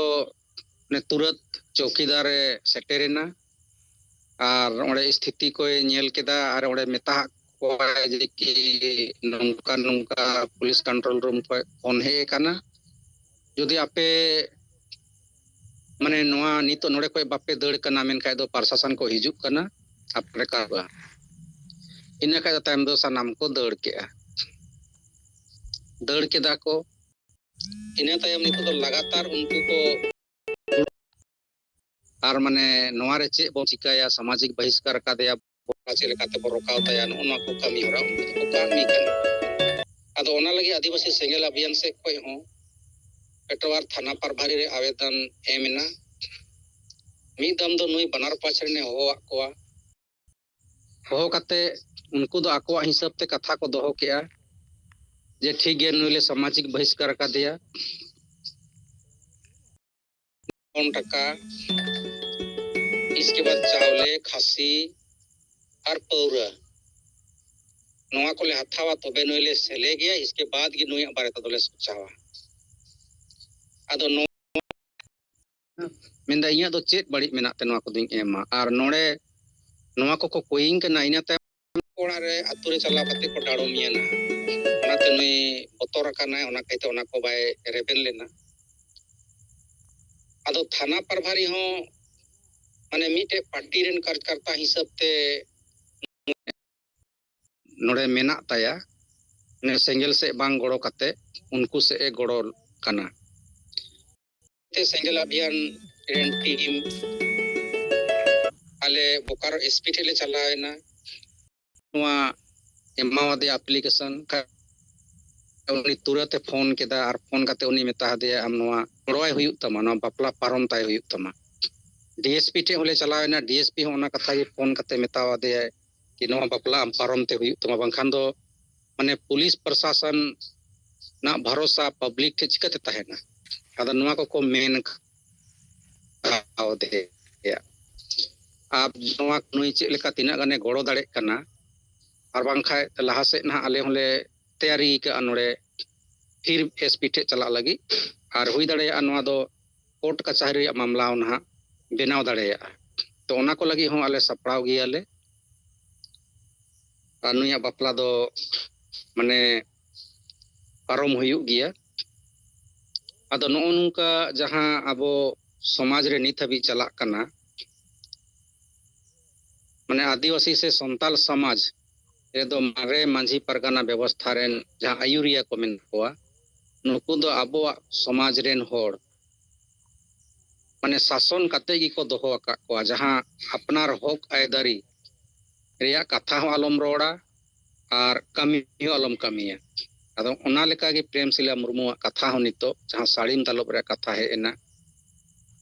ᱚᱱᱮ ᱛᱩᱨᱟᱹᱛ ᱪᱳᱣᱠᱤᱫᱟᱨᱮ ᱥᱮᱴᱮᱨᱮᱱᱟ ᱟᱨ ᱚᱸᱰᱮ ᱥᱛᱷᱤᱛᱤ ᱠᱚᱭ ᱧᱮᱞ ᱠᱮᱫᱟ ᱟᱨ ᱚᱸᱰᱮ ᱢᱮᱛᱟᱦᱟᱜ ᱠᱚᱣᱟᱭ ᱡᱮ ᱠᱤ ᱱᱚᱝᱠᱟ ᱱᱚᱝᱠᱟ ᱯᱩᱞᱤᱥ ᱠᱚᱱᱴᱨᱳᱞ ᱨᱩᱢ ᱠᱷᱚᱱ ᱯᱷᱳᱱ ᱦᱮᱡ ᱟᱠᱟᱱᱟ, ᱡᱩᱫᱤ ᱟᱯᱮ ᱢᱟᱱᱮ ᱱᱚᱣᱟ ᱱᱤᱛᱚᱜ ᱱᱚᱰᱮ ᱠᱷᱚᱱ ᱵᱟᱯᱮ ᱫᱟᱹᱲ ᱠᱟᱱᱟ, ᱢᱮᱱᱠᱷᱟᱡ ᱫᱚ ᱯᱨᱚᱥᱟᱥᱚᱱ ᱠᱚ ᱦᱤᱡᱩᱜ ᱠᱟᱱᱟ, ᱟᱯᱮ ᱠᱟᱨᱣᱟ᱾ ᱤᱱᱟᱹ ᱠᱷᱟᱡ ᱫᱚ ᱛᱟᱭᱚᱢ ᱫᱚ ᱥᱟᱱᱟᱢ ᱠᱚ ᱫᱟᱹᱲ ᱠᱮᱜᱼᱟ, ᱫᱟᱹᱲ ᱠᱮᱫᱟ ᱠᱚ᱾ ᱤᱱᱟᱹ ᱛᱟᱭᱚᱢ ᱱᱤᱛᱚᱜ ᱫᱚ ᱞᱟᱜᱟᱛᱟᱨ ᱩᱱᱠᱩ ᱠᱚ ᱟᱨ ᱢᱟᱱᱮ ᱱᱚᱣᱟ ᱨᱮ ᱪᱮᱫ ᱵᱚᱱ ᱪᱤᱠᱟᱹᱭᱟ, ᱥᱟᱢᱟᱡᱤᱠ ᱵᱟᱦᱤᱥᱠᱟᱨ ᱟᱠᱟᱫᱮᱭᱟ, ᱪᱮᱫ ᱞᱮᱠᱟᱛᱮ ᱵᱚᱱ ᱨᱚᱠᱟᱣ ᱛᱟᱭᱟ, ᱱᱚᱜᱼᱚ ᱱᱚᱣᱟ ᱠᱚ ᱠᱟᱹᱢᱤ ᱦᱚᱨᱟ ᱩᱱᱠᱩ ᱫᱚᱠᱚ ᱠᱟᱹᱢᱤ ᱠᱟᱱᱟ᱾ ᱟᱫᱚ ᱚᱱᱟ ᱞᱟᱹᱜᱤᱫ ᱟᱹᱫᱤᱵᱟᱹᱥᱤ ᱥᱮᱸᱜᱮᱞ ᱟᱵᱷᱤᱭᱟᱱ ᱥᱮᱫ ᱠᱷᱚᱱ ᱦᱚᱸ ᱯᱮᱴᱣᱟᱨ ᱛᱷᱟᱱᱟ ᱯᱨᱚᱵᱷᱟᱨᱤ ᱨᱮ ᱟᱵᱮᱫᱚᱱ ᱮᱢ ᱮᱱᱟ᱾ ᱢᱤᱫ ᱫᱚᱢ ᱫᱚ ᱱᱩᱭ ᱵᱟᱱᱟᱨ ᱯᱟᱥ ᱨᱮᱱᱮ ᱦᱚᱦᱚᱣᱟᱫ ᱠᱚᱣᱟ᱾ ᱦᱚᱦᱚ ᱠᱟᱛᱮ ᱩᱱᱠᱩ ᱫᱚ ᱟᱠᱚᱣᱟᱜ ᱦᱤᱥᱟᱹᱵ ᱛᱮ ᱠᱟᱛᱷᱟ ᱠᱚ ᱫᱚᱦᱚ ᱠᱮᱜᱼᱟ ᱡᱮ ᱴᱷᱤᱠ ᱜᱮᱭᱟ, ᱱᱩᱭ ᱞᱮ ᱥᱟᱢᱟᱡᱤᱠ ᱵᱟᱦᱤᱥᱠᱟᱨ ᱟᱠᱟᱫᱮᱭᱟ, ᱯᱚᱱ ᱴᱟᱠᱟ, ᱤᱥᱠᱮ ᱵᱟᱫ ᱪᱟᱣᱞᱮ, ᱠᱷᱟᱹᱥᱤ ᱟᱨ ᱯᱟᱹᱣᱨᱟᱹ, ᱱᱚᱣᱟ ᱠᱚᱞᱮ ᱦᱟᱛᱟᱣᱟ, ᱛᱚᱵᱮ ᱱᱩᱭ ᱞᱮ ᱥᱮᱞᱮ ᱜᱮᱭᱟ, ᱤᱥᱠᱮ ᱵᱟᱫ ᱜᱮ ᱱᱩᱭᱟᱜ ᱵᱟᱨᱮ ᱛᱮᱫᱚᱞᱮ ᱥᱚᱪᱟᱣᱟ᱾ ᱟᱫᱚ ᱱᱚᱣᱟ ᱢᱮᱱᱫᱟ, ᱤᱧᱟᱹᱜ ᱫᱚ ᱪᱮᱫ ᱵᱟᱹᱲᱤᱡ ᱢᱮᱱᱟᱜ ᱛᱮ ᱱᱚᱣᱟ ᱠᱚᱫᱚᱧ ᱮᱢᱟ? ᱟᱨ ᱱᱚᱰᱮ ᱱᱚᱣᱟ ᱠᱚᱠᱚ ᱠᱚᱭᱤᱧ ᱠᱟᱱᱟ, ᱤᱱᱟᱹ ᱛᱟᱭᱚᱢ ᱚᱲᱟᱜ ᱨᱮ ᱟᱹᱛᱩ ᱨᱮ ᱪᱟᱞᱟᱣ ᱠᱟᱛᱮ ᱠᱚ ᱰᱟᱲᱚᱢᱤᱭᱟᱹ ᱱᱟ᱾ ᱚᱱᱟᱛᱮ ᱱᱩᱭ ᱵᱚᱛᱚᱨ ᱟᱠᱟᱱᱟᱭ, ᱚᱱᱟ ᱠᱟᱭᱛᱮ ᱚᱱᱟ ᱠᱚ ᱵᱟᱭ ᱨᱮᱵᱮᱱ ᱞᱮᱱᱟ᱾ ᱟᱫᱚ ᱛᱷᱟᱱᱟ ᱯᱨᱚᱵᱷᱟᱨᱤ ᱦᱚᱸ ᱢᱟᱱᱮ ᱢᱤᱫᱴᱮᱡ ᱯᱟᱨᱴᱤ ᱨᱮᱱ ᱠᱟᱨᱡᱽᱠᱟᱨᱛᱟ ᱦᱤᱥᱟᱹᱵ ᱛᱮ ᱱᱚᱰᱮ ᱢᱮᱱᱟᱜ ᱛᱟᱭᱟ, ᱢᱟᱱᱮ ᱥᱮᱸᱜᱮᱞ ᱥᱮᱫ ᱵᱟᱝ ᱜᱚᱲᱚ ᱠᱟᱛᱮ ᱩᱱᱠᱩ ᱥᱮᱫ ᱮ ᱜᱚᱲᱚ ᱠᱟᱱᱟ᱾ ᱛᱮ ᱥᱮᱸᱜᱮᱞ ᱟᱵᱷᱤᱭᱟᱱ ᱨᱮᱱ ᱴᱤᱢ ᱟᱞᱮ ᱵᱳᱠᱟᱨᱳ ᱮᱥᱯᱤ ᱴᱷᱮᱱ ᱞᱮ ᱪᱟᱞᱟᱣ ᱮᱱᱟ᱾ ᱱᱚᱣᱟ ᱮᱢᱟᱣᱟᱫᱮᱭᱟ ᱟᱯᱞᱤᱠᱮᱥᱚᱱ, ᱠᱷᱟᱡ ᱩᱱᱤ ᱛᱩᱨᱟᱹᱛ ᱮ ᱯᱷᱳᱱ ᱠᱮᱫᱟ ᱟᱨ ᱯᱷᱳᱱ ᱠᱟᱛᱮ ᱩᱱᱤ ᱢᱮᱛᱟ ᱦᱟᱫᱮᱭᱟ, "ᱟᱢ ᱱᱚᱣᱟ ᱜᱚᱲᱚᱣᱟᱭ ᱦᱩᱭᱩᱜ ᱛᱟᱢᱟ, ᱱᱚᱣᱟ ᱵᱟᱯᱞᱟ ᱯᱟᱨᱚᱢ ᱛᱟᱭ ᱦᱩᱭᱩᱜ ᱛᱟᱢᱟ᱾" ᱰᱤᱮᱥᱯᱤ ᱴᱷᱮᱡ ᱦᱚᱸᱞᱮ ᱪᱟᱞᱟᱣ ᱮᱱᱟ, ᱰᱤᱮᱥᱯᱤ ᱦᱚᱸ ᱚᱱᱟ ᱠᱟᱛᱷᱟ ᱜᱮ ᱯᱷᱳᱱ ᱠᱟᱛᱮ ᱢᱮᱛᱟᱣᱟᱫᱮᱭᱟᱭ ᱠᱤ ᱱᱚᱣᱟ ᱵᱟᱯᱞᱟ ᱟᱢ ᱯᱟᱨᱚᱢ ᱛᱮ ᱦᱩᱭᱩᱜ ᱛᱟᱢᱟ, ᱵᱟᱝᱠᱷᱟᱱ ᱫᱚ ᱢᱟᱱᱮ ᱯᱩᱞᱤᱥ ᱯᱨᱚᱥᱟᱥᱚᱱ ᱨᱮᱱᱟᱜ ᱵᱷᱚᱨᱚᱥᱟ ᱯᱟᱵᱽᱞᱤᱠ ᱴᱷᱮᱡ ᱪᱤᱠᱟᱹᱛᱮ ᱛᱟᱦᱮᱱᱟ? ᱟᱫᱚ ᱱᱚᱣᱟ ᱠᱚᱠᱚ ᱢᱮᱱ ᱠᱟᱣᱫᱮᱭᱟ᱾ ᱟᱨ ᱱᱚᱣᱟ ᱱᱩᱭ ᱪᱮᱫ ᱞᱮᱠᱟ ᱛᱤᱱᱟᱹᱜ ᱜᱟᱱᱮ ᱜᱚᱲᱚ ᱫᱟᱲᱮᱜ ᱠᱟᱱᱟ, ᱟᱨ ᱵᱟᱝᱠᱷᱟᱡ ᱞᱟᱦᱟ ᱥᱮᱫ ᱱᱟᱦᱟᱜ ᱟᱞᱮ ᱦᱚᱸᱞᱮ ᱛᱮᱭᱟᱨᱤ ᱠᱟᱜᱼᱟ ᱱᱚᱰᱮ ᱯᱷᱤᱨ ᱮᱥᱯᱤ ᱴᱷᱮᱡ ᱪᱟᱞᱟᱜ ᱞᱟᱹᱜᱤᱫ, ᱟᱨ ᱦᱩᱭ ᱫᱟᱲᱮᱭᱟᱜᱼᱟ ᱱᱚᱣᱟ ᱫᱚ ᱠᱳᱨᱴ ᱠᱟᱪᱷᱟᱨᱤ ᱨᱮᱭᱟᱜ ᱢᱟᱢᱞᱟ ᱦᱚᱸ ᱱᱟᱦᱟᱜ ᱵᱮᱱᱟᱣ ᱫᱟᱲᱮᱭᱟᱜᱼᱟ᱾ ᱛᱚ ᱚᱱᱟ ᱠᱚ ᱞᱟᱹᱜᱤᱫ ᱦᱚᱸ ᱟᱞᱮ ᱥᱟᱯᱲᱟᱣ ᱜᱮᱭᱟᱞᱮ᱾ ᱟᱨ ᱱᱩᱭᱟᱜ ᱵᱟᱯᱞᱟ ᱫᱚ ᱢᱟᱱᱮ ᱯᱟᱨᱚᱢ ᱦᱩᱭᱩᱜ ᱜᱮᱭᱟ᱾ ᱟᱫᱚ ᱱᱚᱜᱼᱚ ᱱᱚᱝᱠᱟ ᱡᱟᱦᱟᱸ ᱟᱵᱚ ᱥᱚᱢᱟᱡᱽ ᱨᱮ ᱱᱤᱛ ᱦᱟᱹᱵᱤᱡ ᱪᱟᱞᱟᱜ ᱠᱟᱱᱟ, ᱢᱟᱱᱮ ᱟᱹᱫᱤᱵᱟᱹᱥᱤ ᱥᱮ ᱥᱟᱱᱛᱟᱞ ᱥᱚᱢᱟᱡᱽ ᱨᱮᱫᱚ ᱢᱟᱨᱮ ᱢᱟᱹᱡᱷᱤ ᱯᱟᱨᱜᱟᱱᱟ ᱵᱮᱵᱚᱥᱛᱷᱟ ᱨᱮᱱ ᱡᱟᱦᱟᱸ ᱟᱹᱭᱩᱨᱤᱭᱟᱹ ᱠᱚ ᱢᱮᱱᱟᱜ ᱠᱚᱣᱟ, ᱱᱩᱠᱩ ᱫᱚ ᱟᱵᱚᱣᱟᱜ ᱥᱚᱢᱟᱡᱽ ᱨᱮᱱ ᱦᱚᱲ ᱢᱟᱱᱮ ᱥᱟᱥᱚᱱ ᱠᱟᱛᱮ ᱜᱮᱠᱚ ᱫᱚᱦᱚ ᱟᱠᱟᱫ ᱠᱚᱣᱟ, ᱡᱟᱦᱟᱸ ᱟᱯᱱᱟᱨ ᱦᱚᱠ ᱟᱹᱭᱫᱟᱹᱨᱤ ᱨᱮᱭᱟᱜ ᱠᱟᱛᱷᱟ ᱦᱚᱸ ᱟᱞᱚᱢ ᱨᱚᱲᱟ ᱟᱨ ᱠᱟᱹᱢᱤ ᱦᱚᱸ ᱟᱞᱚᱢ ᱠᱟᱹᱢᱤᱭᱟ᱾ ᱟᱫᱚ ᱚᱱᱟ ᱞᱮᱠᱟᱜᱮ ᱯᱨᱮᱢᱥᱤᱞᱟ ᱢᱩᱨᱢᱩᱣᱟᱜ ᱠᱟᱛᱷᱟ ᱦᱚᱸ ᱱᱤᱛᱚᱜ ᱡᱟᱦᱟᱸ ᱥᱟᱹᱲᱤᱢ ᱫᱟᱞᱚᱵ ᱨᱮᱭᱟᱜ ᱠᱟᱛᱷᱟ ᱦᱮᱡ ᱮᱱᱟ,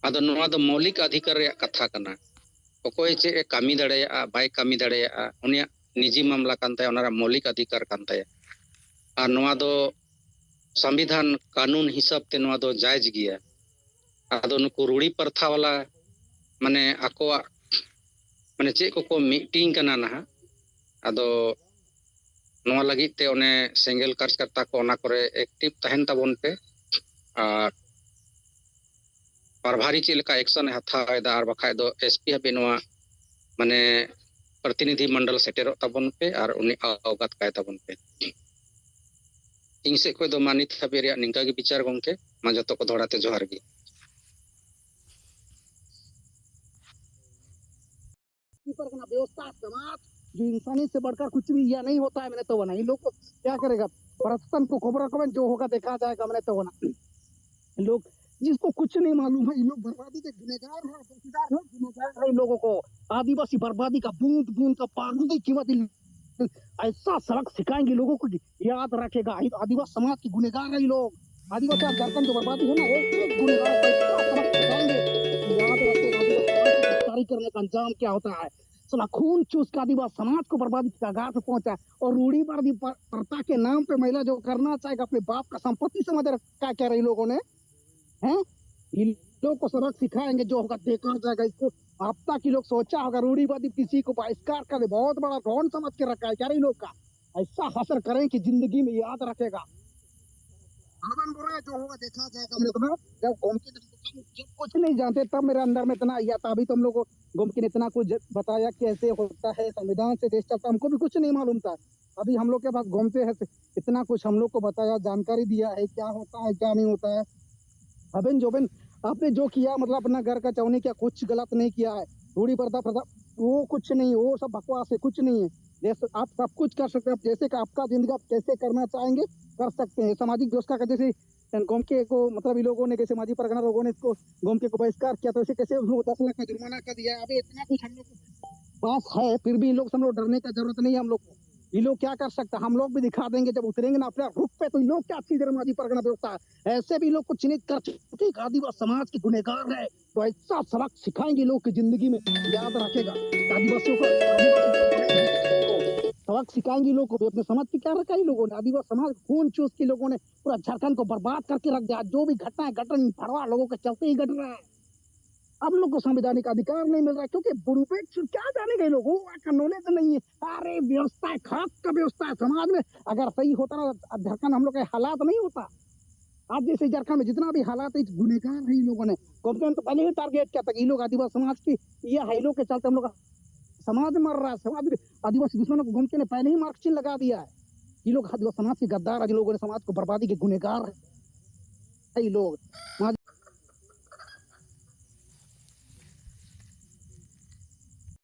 ᱟᱫᱚ ᱱᱚᱣᱟ ᱫᱚ ᱢᱳᱣᱞᱤᱠ ᱚᱫᱷᱤᱠᱟᱨ ᱨᱮᱭᱟᱜ ᱠᱟᱛᱷᱟ ᱠᱟᱱᱟ᱾ ᱚᱠᱚᱭ ᱪᱮᱫ ᱮ ᱠᱟᱹᱢᱤ ᱫᱟᱲᱮᱭᱟᱜᱼᱟ, ᱵᱟᱭ ᱠᱟᱹᱢᱤ ᱫᱟᱲᱮᱭᱟᱜᱼᱟ, ᱩᱱᱤᱭᱟᱜ ᱱᱤᱡᱤ ᱢᱟᱢᱞᱟ ᱠᱟᱱ ᱛᱟᱭᱟ, ᱚᱱᱟ ᱨᱮᱭᱟᱜ ᱢᱳᱣᱞᱤᱠ ᱚᱫᱷᱤᱠᱟᱨ ᱠᱟᱱ ᱛᱟᱭᱟ᱾ ᱟᱨ ᱱᱚᱣᱟ ᱫᱚ ᱥᱚᱝᱵᱤᱫᱷᱟᱱ ᱠᱟᱹᱱᱩᱱ ᱦᱤᱥᱟᱹᱵ ᱛᱮ ᱱᱚᱣᱟ ᱫᱚ ᱡᱟᱭᱡ ᱜᱮᱭᱟ᱾ ᱟᱫᱚ ᱱᱩᱠᱩ ᱨᱩᱲᱤ ᱯᱨᱚᱛᱷᱟ ᱵᱟᱞᱟ ᱢᱟᱱᱮ ᱟᱠᱚᱣᱟᱜ ᱢᱟᱱᱮ ᱪᱮᱫ ᱠᱚᱠᱚ ᱢᱤᱴᱤᱝ ᱠᱟᱱᱟ ᱱᱟᱦᱟᱜ, ᱟᱫᱚ ᱱᱚᱣᱟ ᱞᱟᱹᱜᱤᱫ ᱛᱮ ᱚᱱᱮ ᱥᱮᱸᱜᱮᱞ ᱠᱟᱨᱡᱽᱠᱟᱨᱛᱟ ᱠᱚ ᱚᱱᱟ ᱠᱚᱨᱮ ᱮᱠᱴᱤᱵᱷ ᱛᱟᱦᱮᱱ ᱛᱟᱵᱚᱱ ᱯᱮ᱾ ᱟᱨ ᱯᱨᱚᱵᱷᱟᱨᱤ ᱪᱮᱫ ᱞᱮᱠᱟ ᱮᱠᱥᱚᱱ ᱮ ᱦᱟᱛᱟᱣ ᱮᱫᱟ ᱟᱨ ᱵᱟᱠᱷᱟᱡ ᱫᱚ ᱮᱥᱯᱤ ᱦᱟᱹᱵᱤᱡ ᱱᱚᱣᱟ ᱢᱟᱱᱮ ᱯᱨᱚᱛᱤᱱᱤᱫᱷᱤ ᱢᱚᱱᱰᱚᱞ ᱥᱮᱴᱮᱨᱚᱜ ᱛᱟᱵᱚᱱ ᱯᱮ ᱟᱨ ᱩᱱᱤ ᱚᱵᱚᱜᱟᱛ ᱠᱟᱭ ᱛᱟᱵᱚᱱ ᱯᱮ᱾ ᱤᱧ ᱥᱮᱫ ᱠᱷᱚᱱ ᱫᱚ ᱢᱟ ᱱᱤᱛ ᱦᱟᱹᱵᱤᱡ ᱨᱮᱭᱟᱜ ᱱᱤᱝᱠᱟ ᱜᱮ ᱵᱤᱪᱟᱨ ᱜᱚᱢᱠᱮ᱾ ᱢᱟ ᱡᱚᱛᱚ ᱠᱚ ᱫᱚᱦᱲᱟ ᱛᱮ ᱡᱚᱦᱟᱨ ᱜᱮ᱾ ᱯᱤᱯᱟᱨ ᱠᱟᱱᱟ ᱵᱮᱵᱚᱥᱛᱷᱟ ᱥᱚᱢᱟᱡᱽ, जो इंसानियत से बढ़कर कुछ भी यह नहीं होता है मैंने तो बना। ये लोग को क्या करेगा? प्रशासन को खबर रखो जो होगा देखा जाएगा मैंने तो बना। लोग जिसको कुछ नहीं मालूम है, ये लोग बर्बादी के गुनहगार है, चौकीदार है, गुनहगार है इन लोगों को। आदिवासी बर्बादी का बूंद बूंद का पानी की कीमत इन ऐसा सबक सिखाएंगे लोगों को कि याद रखेगा, आदि- आदिवासी समाज की गुनहगार है ये लोग। आदिवासी, आप झारखंड जो बर्बादी है ना, एक एक गुनहगार, ऐसा सबक सिखाएंगे। याद रखेगा, आदिवासी समाज की गिरफ्तारी करने का अंजाम क्या होता है। साला खून चूस के आदिवासी समाज को बर्बादी के कगार पे पहुंचा है। और रूढ़िवादी पर- प्रथा के नाम पे महिला जो करना चाहेगा, अपने बाप का संपत्ति समझ रखा है क्या इन लोगों ने? हैं? इन लोग को सबक सिखाएंगे, जो होगा देखा जाएगा। इसको अब तक ये लोग सोचा होगा, रूढ़िवादी किसी को बहिष्कार कर दे, बहुत बड़ा डॉन समझ के रखा है क्या इन लोग का? ऐसा हसर करें कि जिंदगी में याद रखेगा। अमन बोल रहा है, जो होगा देखा जाएगा। मतलब, जब कौन के जब कुछ नहीं जानते, तब मेरे अंदर में इतना आया था। अभी तो हम लोग को गोमके ने इतना कुछ ज- बताया, कैसे होता है, संविधान से देश चलता, हमको भी कुछ नहीं मालूम था। अभी हम लोग के पास गोमके है, इतना कुछ हम लोग को बताया, जानकारी दिया है, क्या होता है, क्या नहीं होता है। अबेन जोबेन, आपने जो किया, मतलब, अपना घर का चौनी किया, कुछ गलत नहीं किया है। रूढ़ी प्रथा, प्रथा, वो कुछ नहीं, वो सब बकवास है, कुछ नहीं है। जैसे आप सब कुछ कर सकते हैं, आप जैसे का आपका जिंदगी आप कैसे करना चाहेंगे, कर सकते हैं। सामाजिक व्यवस्था का जैसे गोमके को, मतलब, इन लोगों ने, जैसे माझी परगना लोगों ने इसको, गोमके को बहिष्कार किया, तो इसे कैसे उनको दस लाख का जुर्माना कर दिया? अभी इतना कुछ हम लोग के पास है, फिर भी इन लोग से हम लोग डरने का जरूरत नहीं है हम लोग को। ये लोग क्या कर सकता है, हम लोग भी दिखा देंगे। जब उतरेंगे ना अपने रुख पे, तो ये लोग क्या चीज है? माझी परगना व्यवस्था है, ऐसे भी लोग को चिन्हित कर चुके हैं कि आदिवासी समाज के गुनहगार है। तो ऐसा सबक सिखाएंगे लोग की जिंदगी में, याद रखेगा। आदिवासियों को सबक सिखाएंगे लोगों को भी। अपने समाज की क्या रखा है लोगों ने? आदिवासी समाज खून चूस के लोगों ने पूरा झारखंड को बर्बाद करके रख दिया। जो भी घटना है, घटना भड़वा लोगों के चलते ही घट रहा है। हम लोग को संवैधानिक अधिकार नहीं मिल रहा है, क्योंकि बुढ़ूपेट से क्या जानेगा ये लोग? वो का नॉलेज नहीं है। अरे, व्यवस्था है, खास का व्यवस्था है समाज में। अगर सही होता ना, झारखंड हम लोग के हालात नहीं होता। आज जैसे झारखंड में जितना भी हालात है, गुनहगार है इन लोगों ने। गोमके ने तो पहले ही टारगेट किया था कि ये लोग आदिवासी समाज की, ये है, इन लोग के चलते हम लोग का समाज मर रहा है, समाज। आदिवासी दुश्मनों को गोमके ने पहले ही मार्क चिन्ह लगा दिया है। ये लोग आदिवासी समाज के गद्दार है, इन लोगों ने समाज को बर्बादी के गुनहगार है ये लोग।